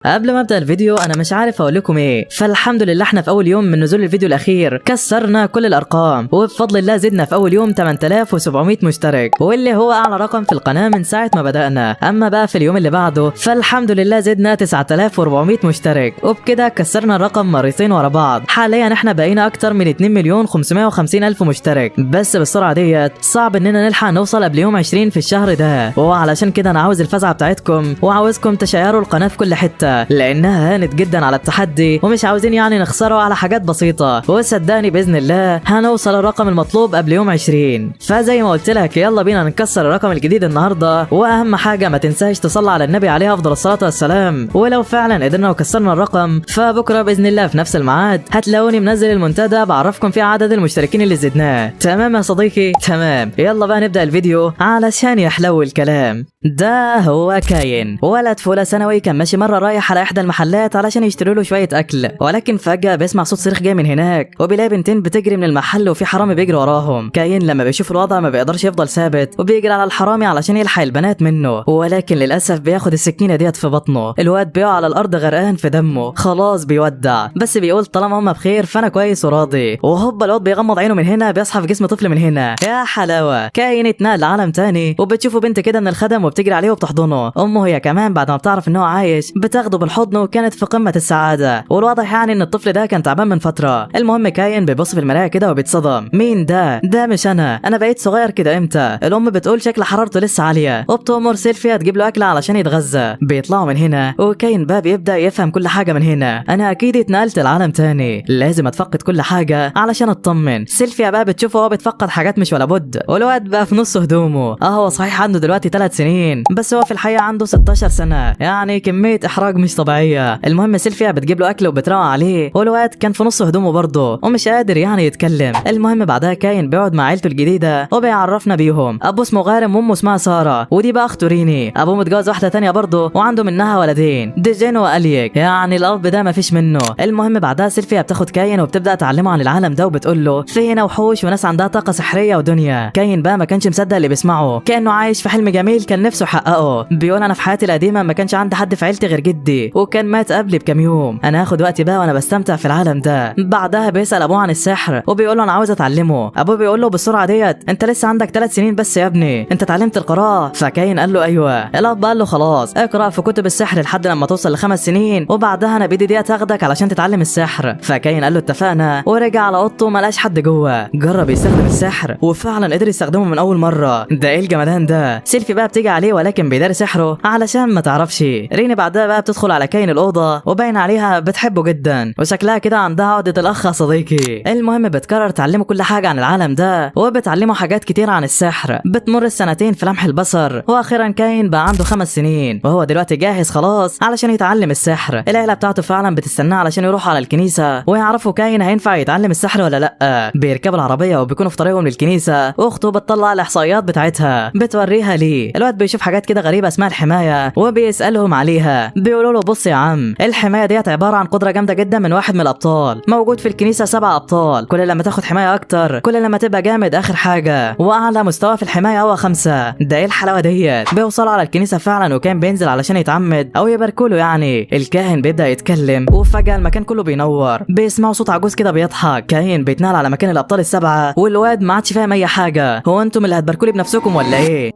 قبل ما ابدا الفيديو انا مش عارف اقول لكم ايه. فالحمد لله احنا في اول يوم من نزول الفيديو الاخير كسرنا كل الارقام، وبفضل الله زدنا في اول يوم 8700 مشترك، واللي هو اعلى رقم في القناة من ساعة ما بدانا. اما بقى في اليوم اللي بعده فالحمد لله زدنا 9400 مشترك، وبكده كسرنا الرقم مرتين ورا بعض. حاليا احنا بقينا اكتر من 2,550,000 مشترك، بس بالسرعة ديت صعب اننا نلحق نوصل قبل يوم 20 في الشهر ده. وعلشان كده انا عاوز الفزعه بتاعتكم، وعاوزكم تشيروا القناة في كل حتة، لانها هانت جدا على التحدي ومش عاوزين يعني نخسره على حاجات بسيطة. وصدقني باذن الله هنوصل الرقم المطلوب قبل يوم 20. فزي ما قلت لك يلا بينا نكسر الرقم الجديد النهارده، واهم حاجة ما تنساش تصلي على النبي عليه افضل الصلاة والسلام. ولو فعلا قدرنا وكسرنا الرقم فبكرة باذن الله في نفس الميعاد هتلاقوني منزل المنتدى بعرفكم فيه عدد المشتركين اللي زدناه. تمام يا صديقي؟ تمام. يلا بقى نبدا الفيديو علشان يحلو الكلام. ده هو كاين، ولد في اولى ثانوي، كان ماشي مرة رايح على احدى المحلات علشان يشتري له شوية اكل، ولكن فجاة بيسمع صوت صريخ جاي من هناك، وبيلاقي بنتين بتجري من المحل وفي حرامي بيجري وراهم. كاين لما بيشوف الوضع ما بيقدرش يفضل ثابت، وبيجري على الحرامي علشان يلحق البنات منه، ولكن للاسف بياخد السكينة ديت في بطنه. الواد بيقع على الارض غرقان في دمه، خلاص بيودع، بس بيقول طالما هم بخير فانا كويس وراضي. وهوبا الواد بيغمض عينه من هنا بيصحى في جسم طفل من هنا. يا حلاوة، كاين اتنقل لعالم تاني، وبتشوفه بنت كده من الخدم وبتجري عليه وبتحضنه. امه هي كمان بعد ما بتعرف ان هو عايش بتاخده بالحضن، وكانت في قمة السعادة. والواضح يعني ان الطفل ده كان تعبان من فترة. المهم كاين بيبص في المراية كده وبيتصدم، مين ده؟ ده مش انا، انا بقيت صغير كده امتى؟ الام بتقول شكل حرارته لسه عالية، وبتأمر سيلفيا تجيب له اكل علشان يتغذى. بيطلعوا من هنا وكاين بقى بيبدا يفهم كل حاجة من هنا، انا اكيد اتنقلت لعالم تاني، لازم اتفقد كل حاجة علشان اطمن. سيلفيا بقى بتشوفه وهو بيتفقد حاجات مش ولا بد، والواد بقى في نص هدومه. هو صحيح عنده دلوقتي 3 سنين، بس هو في الحقيقة عنده 16 سنة، يعني كمية احراج مش طبيعية. المهم سيلفيا بتجيب له اكل وبتروق عليه، والواد كان في نص هدومه برضه ومش قادر يعني يتكلم. المهم بعدها كاين بيقعد مع عيلته الجديدة وبيعرفنا بيهم. ابوه اسمه غارم وامه اسمها ساره، ودي بقى اخته ريني. ابوه متجوز واحدة تانية برضه وعنده منها ولدين، ديجين واليك، يعني الاب ده مفيش منه. المهم بعدها سيلفيا بتاخد كاين وبتبدا تعلمه عن العالم ده، وبتقول له في هنا وحوش وناس عندها طاقة سحريه ودنيا. كاين بقى ما كانش مصدق اللي بيسمعه، كانه عايش في حلم جميل كان نفسه يحققه. بيقول انا في حياتي القديمة ما كانش عندي حد في عيلتي غير جدي، وكان مات قبلي بكام يوم، انا هاخد وقتي بقى وانا بستمتع في العالم ده. بعدها بيسال ابوه عن السحر وبيقول له انا عاوز اتعلمه. ابوه بيقول له بالسرعة ديت انت لسه عندك 3 سنين بس يا ابني، انت اتعلمت القراءة؟ فكاين قال له ايوه. الاب قال له خلاص اقرا في كتب السحر لحد لما توصل ل5 سنين، وبعدها انا بايدي ديت هاخدك علشان تتعلم السحر. فكاين قال له اتفقنا، ورجع على اوضته ما لقاش حد جوه. جرب يستخدم السحر وفعلا قدر يستخدمه من اول مرة. ده ايه الجمدان ده؟ سيلفي بقى بتيجي عليه ولكن بيداري سحره علشان ما تعرفش. ريني بعدها بقى بتدخل على كاين الاوضة وباين عليها بتحبه جدا، وشكلها كده عندها عقده الاخ يا صديقي. المهم بتقرر تعلمه كل حاجة عن العالم ده، وبتعلمه حاجات كتير عن السحر. بتمر السنتين في لمح البصر، واخيرا كاين بقى عنده 5 سنين، وهو دلوقتي جاهز خلاص علشان يتعلم السحر. العيلة بتاعته فعلا بتستناه علشان يروحوا على الكنيسة ويعرفوا كاين هينفع يتعلم السحر ولا لا. بيركبوا العربية وبيكونوا في طريقهم للكنيسة، واخته بتطلع الاحصائيات بتاعتها بتوريها ليه. الواد بيشوف حاجات كده غريبة اسمها الحماية وبيسالهم عليها. بيقولوا له بص يا عم، الحماية ديت عبارة عن قدره جامدة جدا من واحد من الابطال، موجود في الكنيسة 7 ابطال، كل لما تاخد حماية اكتر كل لما تبقى جامد اخر حاجة، واعلى مستوى في الحماية هو 5. ده ايه الحلاوة ديت؟ بيوصلوا على الكنيسة فعلا، وكان بينزل علشان يتعمد او يباركوله يعني. الكاهن بيبدا يتكلم وفجاة المكان كله بينور، بيسمعوا صوت عجوز كده بيضحك. كاين بيتنقل على مكان الابطال ال7، والواد ما عادش فاهم اي حاجة، هو انتم اللي هتباركولي بنفسكم ولا ايه؟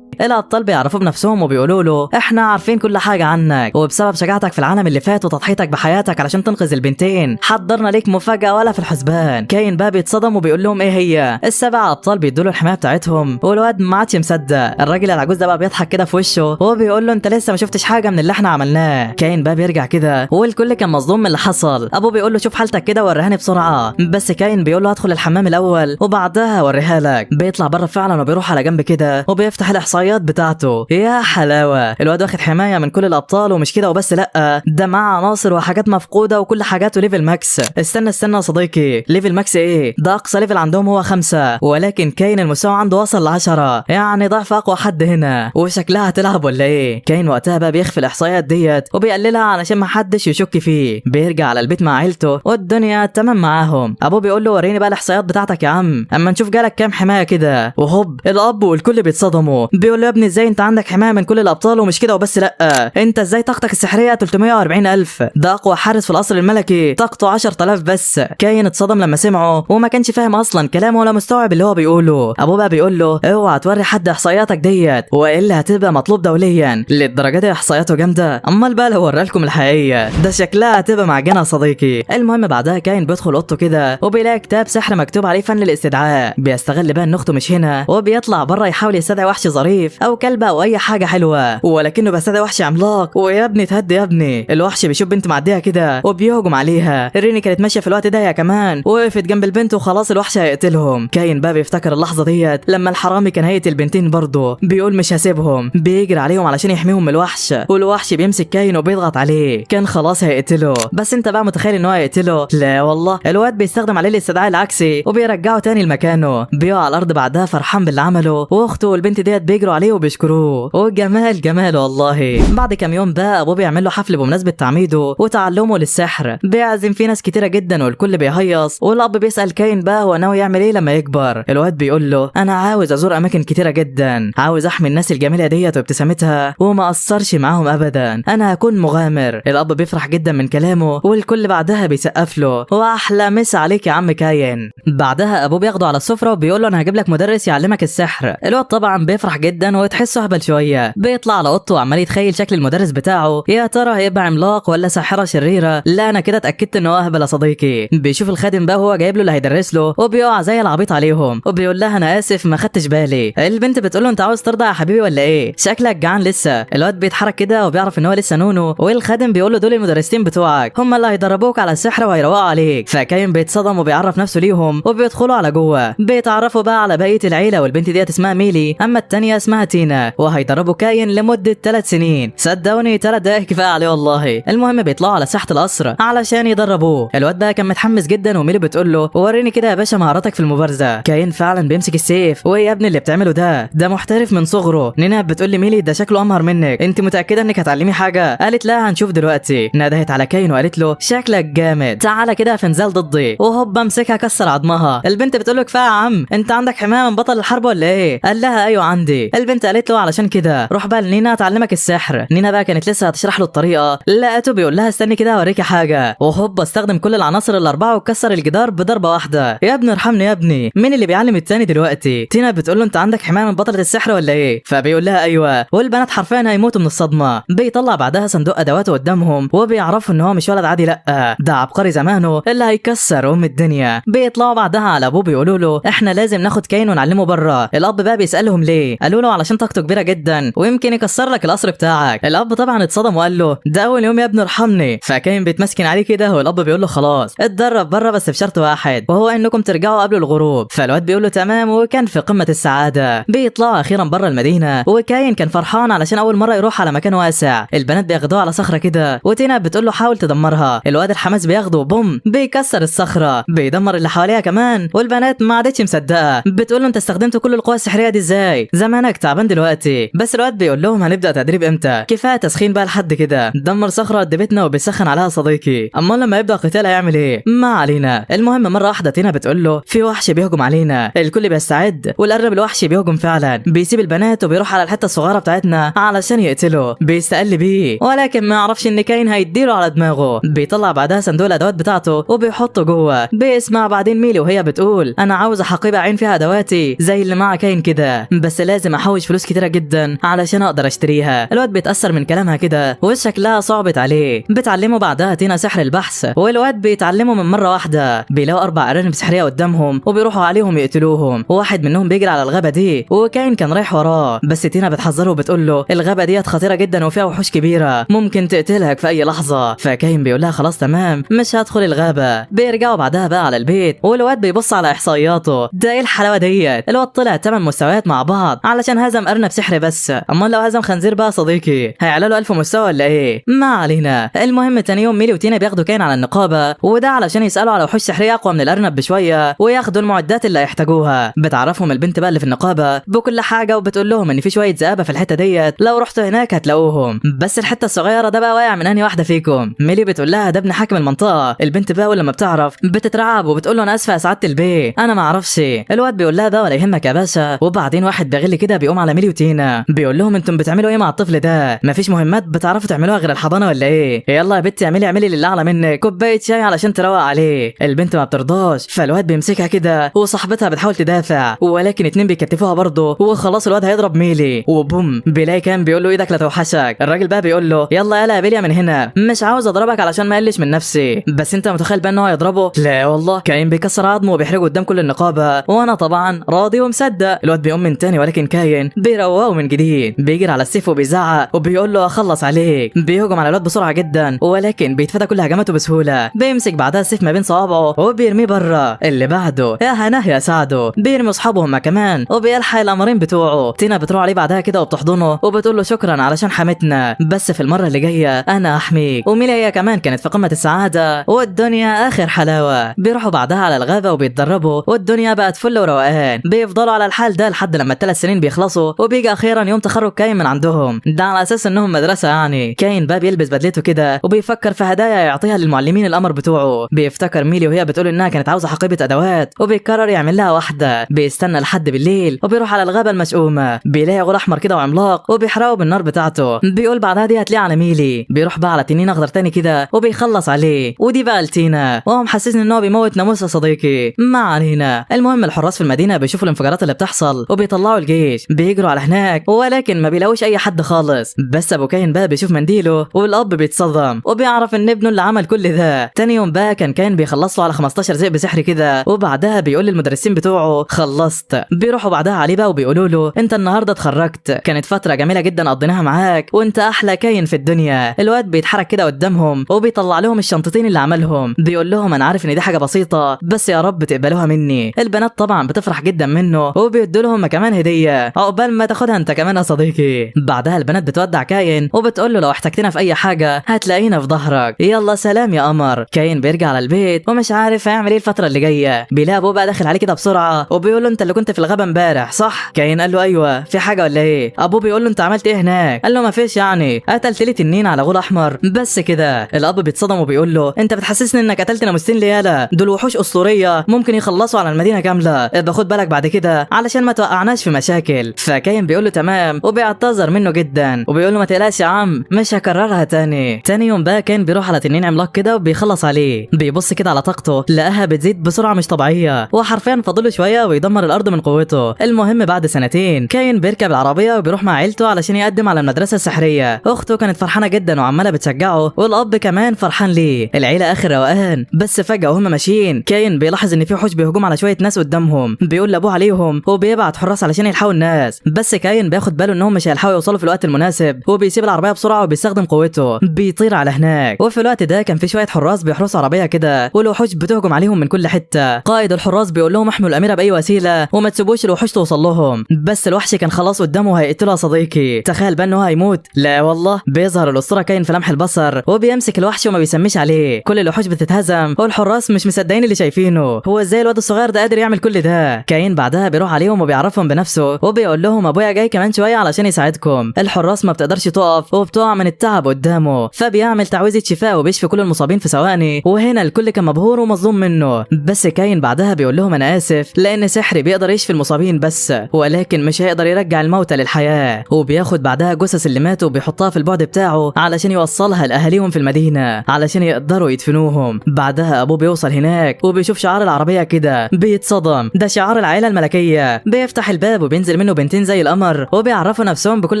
الابطال بيعرفوا بنفسهم وبيقولوا له احنا عارفين كل حاجة عنك، وبسبب شجاعتك في العالم اللي فات وتضحيتك بحياتك علشان تنقذ البنتين حضرنا ليك مفاجاة ولا في الحسبان. كاين بقى بيتصدم وبيقول لهم ايه هي؟ ال7 ابطال بيدوا له الحماية بتاعتهم، والواد ما عادش مصدق. الراجل العجوز ده بقى بيضحك كده في وشه وهو بيقول له انت لسه ما شفتش حاجة من اللي احنا عملناه. كاين بقى بيرجع كده والكل كان مصدوم من اللي حصل. ابوه بيقول له شوف حالتك كده وريهاني بسرعة، بس كاين بيقول له هدخل الحمام الاول وبعدها اوريها لك. بيطلع بره فعلا وبيروح على جنب كده وبيفتح الاحصائيات بتاعته. يا حلاوة، الواد واخد حماية من كل الابطال، ومش كده وبس، لا ده مع عناصر وحاجات مفقودة وكل حاجاته level max. استنى استنى يا صديقي، level max ايه ده؟ اقصى level عندهم هو 5، ولكن كاين المستوى عنده وصل ل10، يعني ضعف اقوى حد هنا، وشكلها هتلعب ولا ايه؟ كاين وقتها بقى بيخفي الاحصائيات ديت وبيقللها علشان ما حدش يشك فيه. بيرجع على البيت مع عيلته والدنيا تمام معاهم. ابوه بيقول له وريني بقى الاحصائيات بتاعتك يا عم، اما نشوف جالك كام حماية كده. وهوب الاب والكل بيتصدموا، بيقولوا بيقول له يا ابني ازاي انت عندك حماية من كل الابطال، ومش كده وبس، لا انت ازاي طاقتك السحريه 340 الف، ده اقوى حارس في القصر الملكي طاقته 10000 بس. كاين اتصدم لما سمعه وما كانش فاهم اصلا كلامه ولا مستوعب اللي هو بيقوله. ابوه بقى بيقول له اوعى توري حد احصائياتك ديت والا هتبقى مطلوب دوليا. للدرجة دي احصائياته جامدة؟ امال بقى لو ورالكم الحقيقية ده شكلها هتبقى معجنه يا صديقي. المهم بعدها كاين بيدخل اوضته كده وبيلاقي كتاب سحر مكتوب عليه فن الاستدعاء. بيستغل بقى ان اخته مش هنا وبيطلع بره يحاول يستدعي وحش ظريف او كلب او اي حاجة حلوة، ولكنه بيستدعي وحش عملاق. ويا ابني تهدي يا ابني. الوحش بيشوف بنت معدية كده وبيهجم عليها. ريني كانت ماشية في الوقت ده يا كمان، وقفت جنب البنت وخلاص الوحش هيقتلهم. كاين بقى بيفتكر اللحظة ديت لما الحرامي كان هيقتل بنتين برضه، بيقول مش هسيبهم، بيجري عليهم علشان يحميهم من الوحش، والوحش بيمسك كاين وبيضغط عليه، كان خلاص هيقتله. بس انت بقى متخيل ان هو هيقتله؟ لا والله، الواد بيستخدم عليه الاستدعاء العكسي وبيرجعه تاني لمكانه. بيقع على الارض بعدها فرحان باللي عمله، واخته والبنت ديت بيجروا عليه وبيشكروه، والجمال جمال والله. بعد كام يوم بقى ابوه بيعمل له حفل بمناسبة تعميده وتعلمه للسحر، بيعزم فيه ناس كتيرة جدا والكل بيهيص. والاب بيسال كاين بقى هو ناوي يعمل ايه لما يكبر. الواد بيقول له انا عاوز ازور اماكن كتيرة جدا، عاوز احمي الناس الجميلة ديت وابتسامتها وما اقصرش معاهم ابدا، انا هكون مغامر. الاب بيفرح جدا من كلامه والكل بعدها بيسقف له، واحلى مسا عليك يا عم كاين. بعدها ابوه بياخده على السفرة وبيقول له انا هجيب لك مدرس يعلمك السحر. الواد طبعا بيفرح جدا وتحسه اهبل شوية. بيطلع على اوضته وعمال يتخيل شكل المدرس بتاعه، يا ترى هيبقى عملاق ولا ساحرة شريرة؟ لا انا كده اتاكدت ان هو اهبل يا صديقي. بيشوف الخادم بقى وهو جايب له اللي هيدرس له وبيقع زي العبيط عليهم وبيقول لها انا اسف ما خدتش بالي. البنت بتقول له انت عاوز ترضع يا حبيبي ولا ايه؟ شكلك جعان لسه. الواد بيتحرك كده وبيعرف ان هو لسه نونو، والخادم بيقول له دول المدرسين بتوعك هم اللي هيدربوك على السحر وهيروقوا عليك. فكاين بيتصدم وبيعرف نفسه ليهم وبيدخلوا على جوه. بيتعرفوا بقى على بقية العيلة، والبنت ديت اسمها ميلي، اما التانية اسمها تينا، وهيدربوا كاين لمدة 3 سنين. صدقوني 3 دقايق كفاية عليه والله. المهم بيطلعوا على ساحة القصر علشان يدربوه. الواد بقى كان متحمس جدا، وميلي بتقول له وريني كده يا باشا مهاراتك في المبارزة. كاين فعلا بيمسك السيف، وايه يا ابني اللي بتعمله ده؟ ده محترف من صغره. نينا بتقول لي ميلي ده شكله امهر منك، انت متاكدة انك هتعلمي حاجة؟ قالت لا هنشوف دلوقتي. ندهت على كاين وقالت له شكلك جامد، تعالى كده في نزال ضدي. وهوب امسكها كسر عظمها. البنت بتقول له كفاية يا عم، انت عندك حماية من بطل الحرب ولا ايه؟ قال لها ايوه عندي. البنت قالت له علشان كده روح بقى لنينا تعلمك السحر. نينا بقى كانت لسه هتشرح له الطريقة، لقته بيقول لها استني كده اوريكي حاجة، وهوب استخدم كل العناصر الاربعة وكسر الجدار بضربه واحدة. يا ابني ارحمني يا ابني، مين اللي بيعلم التاني دلوقتي؟ تينا بتقول له انت عندك حماية من بطلة السحر ولا ايه؟ فبيقول لها ايوه، والبنات حرفيا هيموتوا من الصدمة. بيطلع بعدها صندوق ادواته قدامهم وبيعرفوا ان هو مش ولد عادي، لا ده عبقري زمانه اللي هيكسر ام الدنيا. بيطلعوا بعدها على ابوه بيقولوا له احنا لازم ناخد كاين ونعلمه بره. الاب بقى بيسالهم ليه؟ قالوا له علشان طاقته كبيرة جدا ويمكن يكسر لك القصر بتاعك. الاب طبعا اتصدم وقال له ده اول يوم يا ابني ارحمني. فكاين بيتمسكن عليه كده، والاب بيقول له خلاص اتدرب بره بس بشرط واحد، وهو انكم ترجعوا قبل الغروب. فالواد بيقول له تمام، وكان في قمة السعادة. بيطلعوا اخيرا بره المدينة، وكاين كان فرحان علشان اول مرة يروح على مكان واسع. البنات بياخدوه على صخرة كده، وتينا بتقول له حاول تدمرها. الواد الحماس بياخده بوم بيكسر الصخرة، بيدمر اللي حواليها كمان. والبنات ما عادتش مصدقه، بتقول له انت استخدمت كل القوى السحريه دي ازاي؟ زمانك تعبان دلوقتي. بس الواد بيقول لهم هنبدا تدريب امتى؟ كفاية تسخين بقى لحد كده، دمر صخرة قد بيتنا وبيسخن عليها صديقي، امال لما يبدا قتال هيعمل ايه؟ ما علينا. المهم مرة واحدة تينا بتقول له في وحش بيهجم علينا، الكل بيستعد، والارنب الوحشي بيهجم فعلا، بيسيب البنات وبيروح على الحتة الصغيرة بتاعتنا علشان يقتله. بيستقل بيه، ولكن ما يعرفش ان كاين هيديله على دماغه. بيطلع بعدها صندوق الادوات بتاعته وبيحطه جوه. بيسمع بعدين ميلي وهي بتقول انا عاوزه حقيبة عين فيها ادواتي زي اللي مع كاين كده، بس لازم احوش فلوس كتيرة جدا علشان اقدر اشتريها. الواد بيتاثر من كلامها كده وشكلها صعبت عليه. بتعلمه بعدها تينا سحر البحث، والواد بيتعلمه من مرة واحدة. بيلاقوا 4 ارانب سحريه قدامهم وبيروحوا عليهم يقتلوهم. وواحد منهم بيجري على الغابة دي، وكاين كان رايح وراه، بس تينا بتحذره وبتقول له الغابة ديت خطيرة جدا وفيها وحوش كبيرة ممكن تقتلك في اي لحظة. فكاين بيقول لها خلاص تمام مش هدخل الغابة. بيرجعوا بعدها بقى على البيت، والواد بيبص على احصائياته، ده ايه الحلاوة ديت؟ الواد طلع 8 مستويات مع بعض علشان هزم ارنب سحري بس، امال لو هزم خنزير بقى صديقي هيعلى له 1000 مستوى ولا ايه؟ ما علينا. المهم تاني يوم ميلي وتينا بياخدوا كاين على النقابة، وده علشان يسالوا على وحوش سحريه اقوى من الارنب بشوية وياخدوا المعدات اللي هيحتاجوها. بتعرفهم البنت بقى اللي في النقابة بكل حاجة، وبتقول لهم ان في شوية ذئابه في الحتة ديت لو رحتوا هناك هتلاقوهم، بس الحتة الصغيرة ده بقى واقع من انهي واحدة فيكم؟ ميلي بتقول لها ده ابن حاكم المنطقة. البنت بقى لما بتعرف بتترعب وبتقول له انا اسفه يا سعادة البيه انا ما اعرفش. الواد بيقول لها ده ولا يهمك يا باشا. وبعدين واحد بغل كده كده بيقوم على ميلي وتينا، بيقول لهم انتم بتعملوا ايه مع الطفل ده؟ مفيش مهمات بتعرفوا تعملوها غير الحضانة ولا ايه؟ يلا يا بنتي اعملي اللي اعلى منك، كوباية شاي علشان تروق عليه. البنت ما بترضاش، فالواد بيمسكها كده وصاحبتها بتحاول تدافع، ولكن اتنين بيكتفوها برضه، وخلاص الواد هيضرب ميلي، وبوم بيلاقي كان بيقول له ايدك لا توحشك. الراجل بقى بيقول له يلا يلا يا بيليا من هنا، مش عاوز اضربك علشان ما اقلش من نفسي، بس انت متخيل بقى ان هو يضربه؟ لا والله، كاين بيكسر عظمه وبيحرجه قدام كل النقابة، وانا طبعا راضي ومصدق. الواد بيقوم من تاني، ولكن كاين بيروقه من جديد، بيجري على السيف وبيزعق وبيقول له اخلص عليك. بيهجم على الواد بسرعة جدا، ولكن بيتفادى كل هجماته بسهولة. بيمسك بعدها السيف ما بين صوابعه وبيرميه بره. اللي بعده يا هناه يا سعدة، بيرمي اصحابه هما كمان وبيلحق القمرين بتوعه. تينا بتروح عليه بعدها كده وبتحضنه وبتقول له شكرا علشان حمتنا، بس في المرة اللي جاية انا احميك. وميلي هي كمان كانت في قمة السعادة والدنيا اخر حلاوة. بيروحوا بعدها على الغابة وبيتدربوا والدنيا بقت فل وروقان. بيفضلوا على الحال ده لحد لما ال3 سنين بيخلصوا، وبيجي اخيرا يوم تخرج كاين من عندهم، ده على اساس انهم مدرسه يعني. كاين بقى بيلبس بدلته كده وبيفكر في هدايا يعطيها للمعلمين القمر بتوعه. بيفتكر ميلي وهي بتقول انها كانت عاوزه حقيبة ادوات، وبيقرر يعمل لها واحدة. بيستنى لحد بالليل وبيروح على الغابة المشؤومه، بيلاقي غول احمر كده وعملاق وبيحرقه بالنار بتاعته. بيقول بعدها دي هتلاقي على ميلي. بيروح بقى على تنين اخضر تاني كده وبيخلص عليه، ودي بقى لتينا، وهو محسسني ان هو بيموت ناموس يا صديقي. ما علينا. المهم الحراس في المدينة بيشوفوا الانفجارات اللي بتحصل وبيطلعوا الجيش، بيجروا على هناك ولكن ما بيلاقوش اي حد خالص. بس ابو كاين بقى بيشوف منديله، والاب بيتصدم وبيعرف ان ابنه اللي عمل كل ده. تاني يوم بقى كان كاين بيخلص له على 15 ذئب سحري كده، وبعدها بيقول للمدرسين بتوعه خلصت. بيروحوا بعدها عليه بقى وبيقولوا له انت النهارده اتخرجت، كانت فترة جميلة جدا قضيناها معاك، وانت احلى كاين في الدنيا. الواد بيتحرك كده قدامهم وبيطلع لهم الشنطتين اللي عملهم، بيقول لهم انا عارف ان دي حاجة بسيطة بس يا رب تقبلوها مني. البنات طبعا بتفرح جدا منه وبيدوا لهم كمان هديه، عقبال ما تاخدها انت كمان يا صديقي. بعدها البنات بتودع كاين وبتقول له لو احتجتنا في اي حاجة هتلاقينا في ظهرك، يلا سلام يا قمر. كاين بيرجع على البيت ومش عارف هيعمل ايه الفترة اللي جاية. بيلاقي ابوه بقى داخل عليه كده بسرعة وبيقول له انت اللي كنت في الغابة امبارح صح؟ كاين قال له ايوه، في حاجة ولا ايه؟ ابوه بيقول له انت عملت ايه هناك؟ قال له ما فيش يعني، قتلت لي تنين على غول احمر بس كده. الاب بيتصدم وبيقول له انت بتحسسني انك قتلت ناموستين لياله، دول وحوش اسطورية ممكن يخلصوا على المدينة كاملة، ابقى خد بالك بعد كده علشان ما توقعناش في مشاكل. فكاين بيقول له تمام وبيعتذر منه جدا وبيقول له ما تقلقش يا عم مش هكررها تاني. تاني يوم بقى كان بيروح على تنين عملاق كده وبيخلص عليه. بيبص كده على طاقته لقاها بتزيد بسرعة مش طبيعية، وحرفيا فاضل له شوية ويدمر الارض من قوته. المهم بعد سنتين كاين بيركب العربية وبيروح مع عيلته علشان يقدم على المدرسة السحريه. اخته كانت فرحانة جدا وعماله بتشجعه، والاب كمان فرحان ليه. العيلة اخر روقان. بس فجاة وهم ماشيين كاين بيلاحظ ان في وحوش بيهجموا على شوية ناس قدامهم. بيقول لابوه عليهم وبيبعت حراس علشان يلحقوا الناس، بس كاين بياخد باله انهم مش هيلحقوا يوصلوا في الوقت المناسب، وبيسيب العربية بسرعة وبيستخدم قوته بيطير على هناك. وفي الوقت ده كان في شوية حراس بيحرسوا عربية كده، والوحوش بتهجم عليهم من كل حتة. قائد الحراس بيقول لهم احموا الاميرة باي وسيلة وما تسيبوش الوحوش توصل لهم، بس الوحش كان خلاص قدامه هيقتله يا صديقي. تخيل بقى ان هو هيموت. لا والله، بيظهر الاسطورة كاين في لمح البصر وبيمسك الوحش وما بيسميش عليه. كل الوحوش بتتهزم والحراس مش مصدقين اللي شايفينه، هو ازاي الواد الصغير ده قادر يعمل كل ده؟ كاين بعدها بيروح عليهم وبيعرفهم بنفسه وبيقول لهم ابويا جاي كمان شوية علشان يساعدكم. الحراس ما بتقدرش تقف وبتقع من التعب قدامه، فبيعمل تعويذه شفاء وبيشفي كل المصابين في ثواني، وهنا الكل كان مبهور ومصدوم منه. بس كاين بعدها بيقول لهم انا اسف لان سحري بيقدر يشفي المصابين بس، ولكن مش هيقدر يرجع الموتى للحياة. وبياخد بعدها جثث اللي ماتوا وبيحطها في البعد بتاعه علشان يوصلها لاهاليهم في المدينة علشان يقدروا يدفنوهم. بعدها ابوه بيوصل هناك وبيشوف شعار العربية كده، بيتصدم، ده شعار العائلة الملكية. بيفتح الباب وبينزل منه بنتين زي القمر وبيعرفوا نفسهم بكل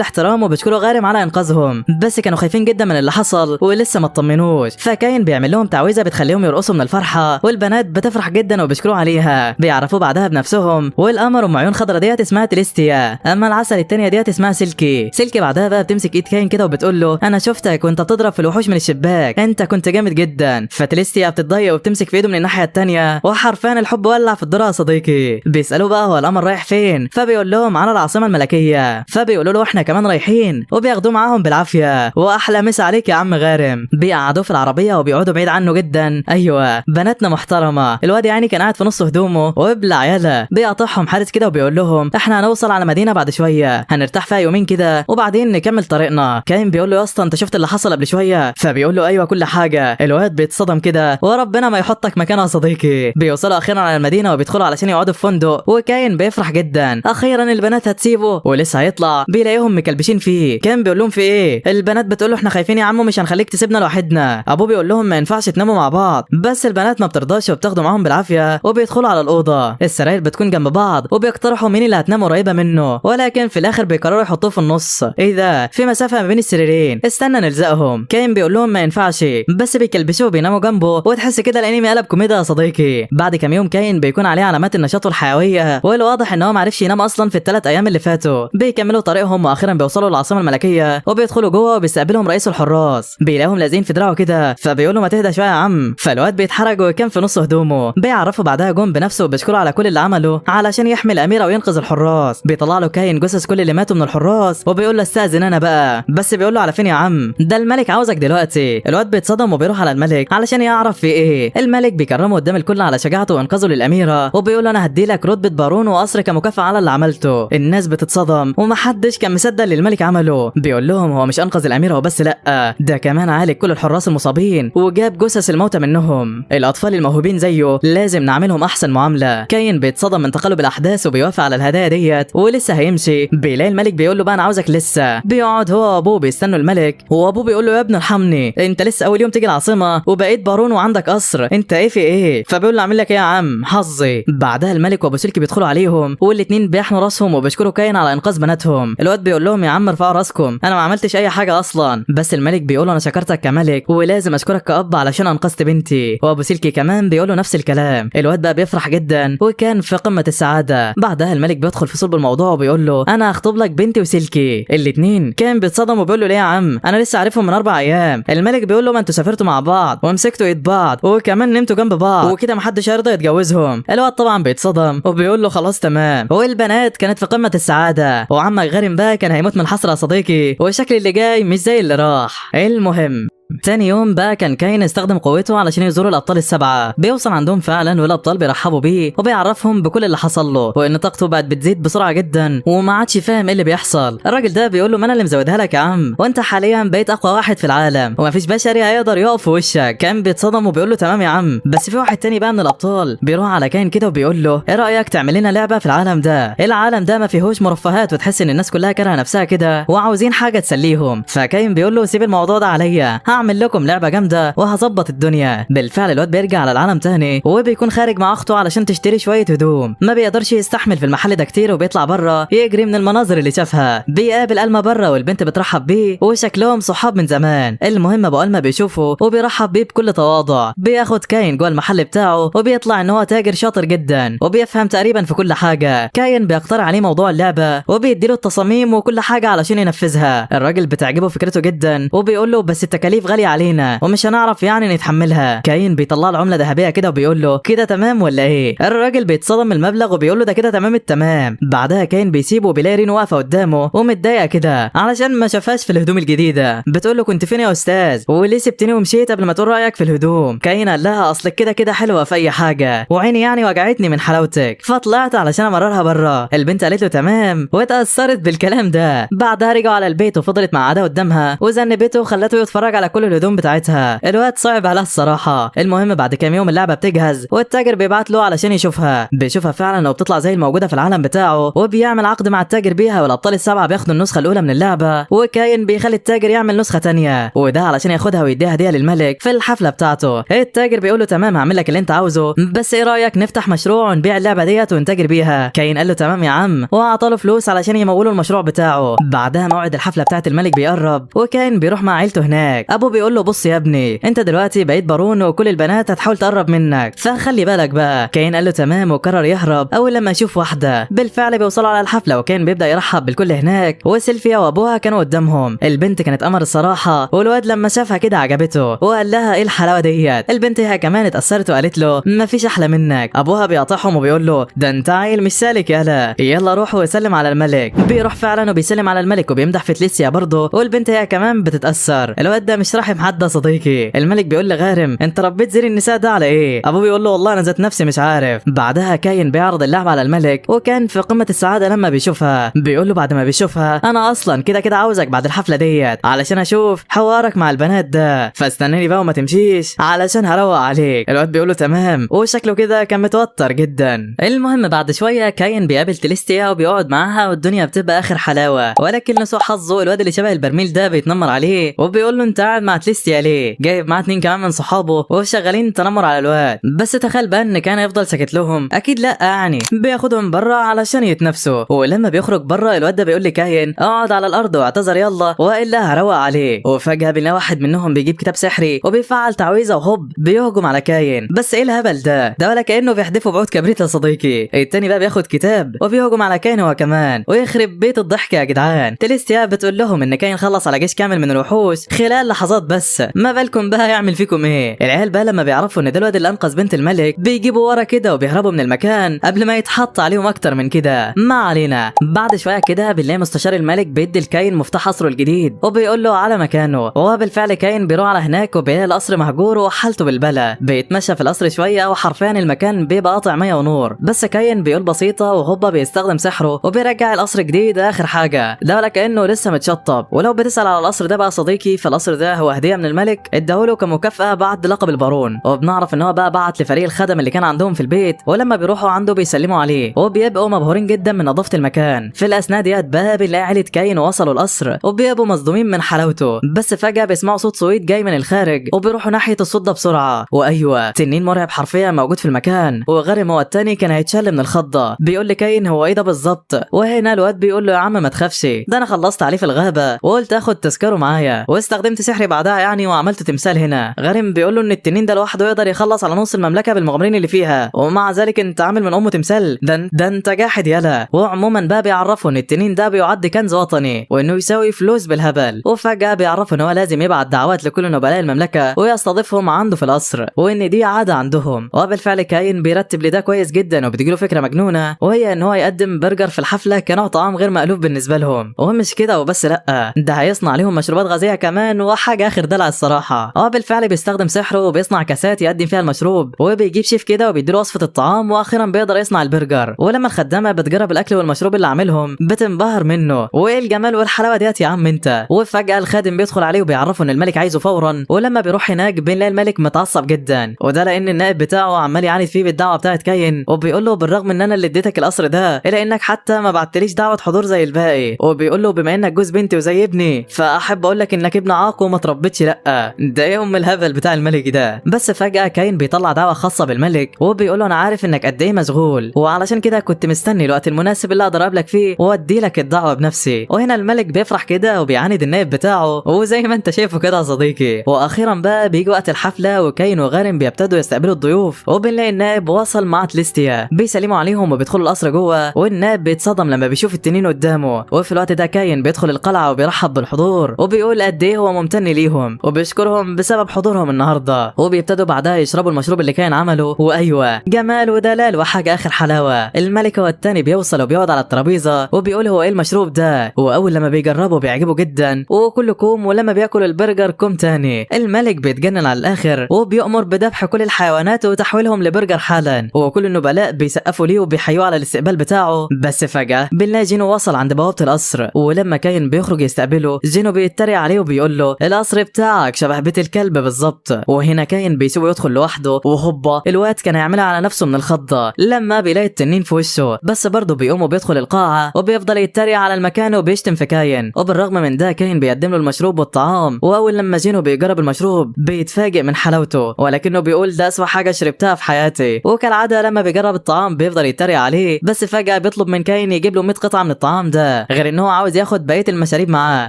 احترام وبيشكروا غارم على انقاذهم، بس كانوا خايفين جدا من اللي حصل ولسه ما اطمنوش. فكاين بيعمل لهم تعويذه بتخليهم يرقصوا من الفرحة، والبنات بتفرح جدا وبيشكروا عليها. بيعرفوا بعدها بنفسهم، والقمر ام عيون خضرا ديت اسمها تريستيا، اما العسل التانية ديت اسمها سلكي. سلكي بعدها بقى بتمسك ايد كاين كده وبتقول له انا شفتك وانت بتضرب في الوحوش من الشباك، انت كنت جامد جدا. فتريستيا بتتضايق وبتمسك في ايده من الناحية التانية، وحرفيا الحب ولع في الذرة يا صديقي. بيسالوه بقى هو القمر رايح فين، فبيقول لهم على العاصمة الملكية، فبيقولوا له احنا كمان رايحين، وبياخدوه معاهم بالعافية. واحلى مسا عليك يا عم غارم. بيقعدوه في العربية وبيقعدوا بعيد عنه جدا. ايوه بناتنا محترمه. الواد يعني كان قاعد في نص هدومه وابلع يلا. بيقاطعهم حارس كده وبيقول لهم احنا هنوصل على مدينة بعد شوية، هنرتاح فيها يومين كده وبعدين نكمل طريقنا. كاين بيقول له يا اسطى انت شفت اللي حصل قبل شوية؟ فبيقول له ايوه كل حاجة. الواد بيتصدم كده، وربنا ما يحطك مكانه يا صديقي. بيوصلوا اخيرا على المدينة وبيدخلوا علشان يقعدوا في فندق، وكاين بيفرح جدا، اخيرا البلد البنات هتسيبه؟ ولسه هيطلع بيلاقيهم مكلبشين فيه. كان بيقول لهم في ايه؟ البنات بتقول له احنا خايفين يا عمو، مش هنخليك تسيبنا لوحدنا. ابوه بيقول لهم ما ينفعش تناموا مع بعض، بس البنات ما بترضاش وبتاخده معاهم بالعافية وبيدخلوا على الاوضة. السراير بتكون جنب بعض وبيقترحوا مين اللي هتنام قريبه منه، ولكن في الاخر بيقرروا يحطوه في النص. ايه ده؟ في مسافة ما بين السريرين، استنى نلزقهم. كاين بيقول لهم ما ينفعش، بس بيكلبشوه وبيناموا جنبه، وتحس كده الانمي قلب كوميديا يا صديقي. بعد كام يوم كاين بيكون عليه علامات النشاط والحيوية، والواضح ان هو معرفش ينام اصلا في ال3 ايام اللي فاتوا. بيكملوا طريقهم واخيرا بيوصلوا للعاصمه الملكية وبيدخلوا جوه وبيستقبلهم رئيس الحراس. بيلاقيهم لازقين في دراعه كده، فبيقول له ما تهدى شوية يا عم. فالواد بيتحرج وكان في نص هدومه. بيعرفوا بعدها جون بنفسه وبيشكره على كل اللي عمله علشان يحمي الاميرة وينقذ الحراس. بيطلع له كاين جثث كل اللي ماتوا من الحراس وبيقول له استاذن انا بقى، بس بيقول له على فين يا عم؟ ده الملك عاوزك دلوقتي. الواد بيتصدم وبيروح على الملك علشان يعرف في ايه. الملك بيكرمه قدام الكل على شجاعته وانقاذه للاميره، وبيقول له انا هدي لك رتبه بارون وقصر كمكافاه على اللي عملته. الناس بتتصدم ومحدش كان مصدق اللي الملك عمله. بيقول لهم هو مش انقذ الاميرة وبس، لا ده كمان عالج كل الحراس المصابين وجاب جثث الموتى منهم. الاطفال الموهوبين زيه لازم نعملهم احسن معاملة. كاين بيتصدم من تقلب الاحداث وبيوافق على الهدايا ديت، ولسه هيمشي بيلاقي الملك بيقول له بقى انا عاوزك لسه. بيقعد هو وابوه بيستنوا الملك، وابوه بيقول له يا ابني ارحمني، انت لسه اول يوم تيجي العاصمة وبقيت بارون وعندك قصر، انت ايه في ايه؟ فبيقول له اعمل لك ايه يا عم حظي. بعدها الملك وابو سلكي بيدخلوا عليهم والاثنين بيحنوا راسهم وبيشكروا كاين على انقاذ بناتهم. الواد بيقول لهم يا عم ارفعوا راسكم، انا ما عملتش اي حاجة اصلا. بس الملك بيقول له انا شكرتك كملك ولازم اشكرك كأب علشان انقذت بنتي. وابو سلكي كمان بيقول له نفس الكلام. الواد بقى بيفرح جدا وكان في قمة السعادة. بعدها الملك بيدخل في صلب الموضوع وبيقول له انا هخطب لك بنتي وسلكي. الاثنين كان بيتصدم وبيقول له ليه يا عم، انا لسه عارفهم من 4 ايام. الملك بيقول له ما انتوا سافرتوا مع بعض ومسكتوا ايد بعض وكمان نمتوا جنب بعض وكده محدش هيرضى يتجوزهم. الواد طبعا بيتصدم وبيقول له خلاص تمام. والبنات كانت في قمة السعادة، وعمك غارم بقى كان هيموت من الحسرة يا صديقي، وشكل اللي جاي مش زي اللي راح. المهم تاني يوم بقى كان كاين استخدم قوته علشان يزور الابطال ال7. بيوصل عندهم فعلا والابطال بيرحبوا بيه وبيعرفهم بكل اللي حصل له وان طاقته بقت بتزيد بسرعة جدا وما عادش فاهم ايه اللي بيحصل. الراجل ده بيقول له ما انا اللي مزودها لك يا عم، وانت حاليا بقيت اقوى واحد في العالم ومفيش بشري هيقدر يقف في وشك. كان بيتصدم وبيقول له تمام يا عم. بس في واحد تاني بقى من الابطال بيروح على كاين كده وبيقول له ايه رايك تعمل لنا لعبه في العالم ده؟ العالم ده ما فيهوش مرفهات وتحس ان الناس كلها كارهه نفسها كده وعاوزين حاجة تسليهم. فكاين بيقول له سيب الموضوع ده عليا، هعمل لكم لعبه جامدة وهظبط الدنيا. بالفعل الواد بيرجع على العالم تاني وبيكون خارج مع اخته علشان تشتري شوية هدوم. ما بيقدرش يستحمل في المحل ده كتير وبيطلع بره يجري من المناظر اللي شافها. بيقابل ألما بره والبنت بترحب بيه وشكلهم صحاب من زمان. المهم ابو ألما بيشوفه وبيرحب بيه بكل تواضع. بياخد كاين جوه المحل بتاعه وبيطلع ان هو تاجر شاطر جدا وبيفهم تقريبا في كل حاجة. كاين بيقترح عليه موضوع اللعبة وبيديله التصاميم وكل حاجة علشان ينفذها. الراجل بتعجبه فكرته جدا وبيقول له بس التكاليف غالية علينا ومش هنعرف يعني نتحملها. كاين بيطلع له عمله ذهبية كده وبيقول له كده تمام ولا ايه؟ الراجل بيتصدم من المبلغ وبيقول له ده كده تمام التمام. بعدها كاين بيسيبه وبيلاقي رينو واقفة قدامه ومتضايقه كده علشان ما شافهاش في الهدوم الجديدة. بتقول له كنت فين يا استاذ وليه سبتني ومشيت قبل ما تقول رايك في الهدوم؟ كاين قال لها اصلك كده كده حلوة في اي حاجة وعيني يعني وجعتني من حلاوتك فطلعت علشان امررها بره. البنت قالت له تمام واتاثرت بالكلام ده. بعدها رجعوا على البيت وفضلت معاده قدامها وذنبته وخلته يتفرج على كل الهدوم بتاعتها. الواد صعب عليها الصراحة. المهم بعد كام يوم اللعبة بتجهز والتاجر بيبعت له علشان يشوفها. بيشوفها فعلا وبتطلع زي الموجودة في العالم بتاعه وبيعمل عقد مع التاجر بيها، والابطال ال7 بياخدوا النسخة الاولى من اللعبة وكاين بيخلي التاجر يعمل نسخه تانية وده علشان ياخدها ويديها هديه للملك في الحفلة بتاعته. التاجر بيقول له تمام هعمل لك اللي انت عاوزه، بس ايه رايك نفتح مشروع ونبيع اللعبة ديت ونتاجر بيها؟ كاين قال له تمام يا عم وأعطى فلوس علشان يمولوا المشروع بتاعه. بعدها موعد الحفلة بتاعت الملك بيقرب وكاين بيروح مع عيلته هناك. ابوه بيقول له بص يا ابني انت دلوقتي بقيت بارون وكل البنات هتحاول تقرب منك فخلي بالك بقى. كاين قال له تمام وقرر يهرب اول لما يشوف واحدة. بالفعل بيوصلوا على الحفلة وكاين بيبدا يرحب بالكل هناك وسيلفيا وابوها كانوا قدامهم. البنت كانت قمر الصراحة والواد لما شافها كده عجبته وقال لها ايه الحلاوة ديت. البنت هي كمان اتاثرت وقالت له مفيش احلى منك. ابوها بيقاطعهم وبيقول له ده انت عيل مش سالك يالا، يلا روح وسلم على الملك. بيروح فعلا وبيسلم على الملك وبيمدح في تليسيا برضه والبنت هي كمان بتتاثر. الواد ده مش مش راحم حد يا صديقي. الملك بيقول لغارم انت ربيت زير النساء ده على ايه؟ ابوه بيقول له والله انا ذات نفسي مش عارف. بعدها كاين بيعرض اللعبة على الملك، وكان في قمة السعادة لما بيشوفها. بيقول له بعد ما بيشوفها انا اصلا كده كده عاوزك بعد الحفلة ديت علشان اشوف حوارك مع البنات ده، فاستناني بقى وما تمشيش علشان هروق عليك. الواد بيقول له تمام، وشكله كده كان متوتر جدا. المهم بعد شوية كاين بيقابل تليستيا وبيقعد معاها والدنيا بتبقى اخر حلاوة، ولكن لسوء حظه الواد اللي شبه البرميل ده بيتنمر عليه وبيقول له انت قاعد مع تليستيا ليه؟ جايب معاه 2 كمان من صحابه وشغالين تنمر على الواد. بس تخيل بقى ان كان يفضل ساكت لهم؟ اكيد لا، يعني بياخدهم بره علشان يتنافسوا. ولما بيخرج بره الواد ده بيقول لكاين اقعد على الارض واعتذر يلا والا هروق عليه. وفجاة بنلاقي واحد منهم بيجيب كتاب سحري وبيفعل تعويذه وهوب بيهجم على كاين. بس ايه الهبل ده؟ ده ولا كانه بيحدفه بعود كبريت يا صديقي. التاني بقى بياخد كتاب وبيهجم على كاين هو كمان، ويخرب بيت الضحك يا جدعان. تليستيا بتقول لهم ان كاين خلص على جيش كامل من الوحوش خلال لحظات بس، ما بالكم بقى يعمل فيكم ايه. العيال بقى لما بيعرفوا ان ده الواد اللي انقذ بنت الملك بيجيبوا ورا كده وبيهربوا من المكان قبل ما يتحط عليهم اكتر من كده. ما علينا، بعد شوية كده بنلاقي مستشار الملك بيدي لكاين مفتاح قصره الجديد وبيقول له على مكانه. وبالفعل كاين بيروح على هناك وبيلاقي القصر مهجور وحالته بالبلا. بيتمشى في القصر شوية وحرفيا المكان بيبقى قاطع مية ونور، بس كاين بيقول بسيطة وهوبا بيستخدم سحره وبيرجع القصر جديد اخر حاجة، ده ولا كانه لسه متشطب. ولو بتسال على القصر ده بقى صديقي، فالقصر ده هو هديه من الملك اداهوله كمكافاه بعد لقب البارون. وبنعرف ان هو بقى بعت لفريق الخدم اللي كان عندهم في البيت، ولما بيروحوا عنده بيسلموا عليه وبيبقوا مبهورين جدا من نظافة المكان. في الاثناء ديت بقى بنلاقي عيله كاين وصلوا القصر وبيبقوا مصدومين من حلاوته، بس فجاة بيسمعوا صوت صويت جاي من الخارج وبيروحوا ناحية الصوت ده بسرعة، وايوة تنين مرعب حرفيا موجود في المكان. وغارم هو التاني كان هيتشل من الخضه، بيقول لكاين هو ايه ده بالظبط؟ وهنا الواد بيقول له يا عم ما تخافش، ده انا خلصت عليه في الغابة وقلت اخد تذكره معايا واستخدمت سحري بعدها يعني وعملت تمثال هنا. غارم بيقول له ان التنين ده لوحده يقدر يخلص على نص المملكة بالمغامرين اللي فيها، ومع ذلك انت عامل من امه تمثال، ده انت جاحد يلا. وعموما بقى بيعرفوا ان التنين ده بيعد كنز وطني وانه يساوي فلوس بالهبل. وفجاة بيعرفوا ان هو لازم يبعت دعوات لكل نبلاء المملكة ويستضيفهم عنده في القصر، وان دي عادة عندهم. وبالفعل كاين بيرتب لده كويس جدا، وبتجيله فكرة مجنونة وهي ان هو يقدم برجر في الحفلة كنوع طعام غير مألوف بالنسبة لهم. ومش كده وبس، لا ده هيصنع لهم مشروبات غازية كمان وحاجه اخر دلع الصراحة. وبالفعل بيستخدم سحره وبيصنع كاسات يقدم فيها المشروب، وبيجيب شيف كده وبيديله وصفه الطعام، واخيرا بيقدر يصنع البرجر. ولما الخدامة بتجرب الاكل والمشروب اللي عاملهم بتنبهر منه، وايه الجمال والحلاوه ديت يا عم انت. وفجاة الخادم بيدخل عليه وبيعرفه ان الملك عايزه فورا. ولما بيروح هناك بنلاقي الملك متعصب جدا، وده لان النائب بتاعه عمال يعاند فيه بالدعوة بتاعت كاين، وبيقول له بالرغم ان انا اللي اديتك القصر ده الا انك حتى ما بعتليش دعوه حضور زي الباقي. وبيقول له بما انك جوز بنتي وزي ابني فاحب اقول لك انك ابن عاق وما تربيتش. لا ده ايه ام الهبل بتاع الملك ده. بس فجاة كاين بيطلع دعوه خاصة بالملك وبيقول له انا عارف انك قد ايه مشغول، وعلشان كده كنت مستني الوقت المناسب اللي اقدر اقابلك فيه وادي لك الدعوة بنفسي. وهنا الملك بيفرح كده وبيعاند النائب بتاعه، وزي ما انت شايفه كده يا صديقي. واخيرا بقى بيجي وقت الحفلة، وكاين وغارم بيبتدوا يستقبلوا الضيوف، وبنلاقي النائب وصل مع تليستيا، بيسلموا عليهم وبيدخلوا القصر جوه. والنائب بيتصدم لما بيشوف التنين قدامه. وفي الوقت ده كاين بيدخل القلعة وبيرحب بالحضور وبيقول قد ايه هو ممتن ليهم وبيشكرهم بسبب حضورهم النهارده. وبيبتدوا بعدها يشربوا المشروب اللي كاين عمله، وايوة جمال ودلال وحاجه اخر حلاوة. الملك هو التاني بيوصل وبيقعد على الترابيزة وبيقول هو ايه المشروب ده، واول لما بيجربه بيعجبه جدا وكله كوم، ولما بياكل البرجر كوم تاني. الملك بيتجنن على الاخر وبيؤمر بذبح كل الحيوانات وتحويلهم لبرجر حالا، وكل النبلاء بيسقفوا ليه وبيحيوه على الاستقبال بتاعه. بس فجاة بنلاقي جينو وصل عند بوابه القصر، ولما كاين بيخرج يستقبله جينو بيتريق عليه وبيقول له القصر بتاعك شبه بيت الكلب بالظبط. وهنا كاين بيسيبه يدخل لوحده، وهوبا الواد كان هيعملها على نفسه من الخضه لما بيلاقي التنين في وشه. بس برضه بيقوم وبيدخل القاعة وبيفضل يتريق على المكان وبيشتم في كاين. وبالرغم من ده كاين بيقدم له المشروب والطعام، واول لما جينو بيجرب المشروب بيتفاجئ من حلاوته، ولكنه بيقول ده اسوأ حاجة شربتها في حياتي. وكالعادة لما بيجرب الطعام بيفضل يتريق عليه، بس فجاة بيطلب من كاين يجيب له 100 قطعه من الطعام ده، غير ان هو عاوز ياخد بقية المشاريب معاه.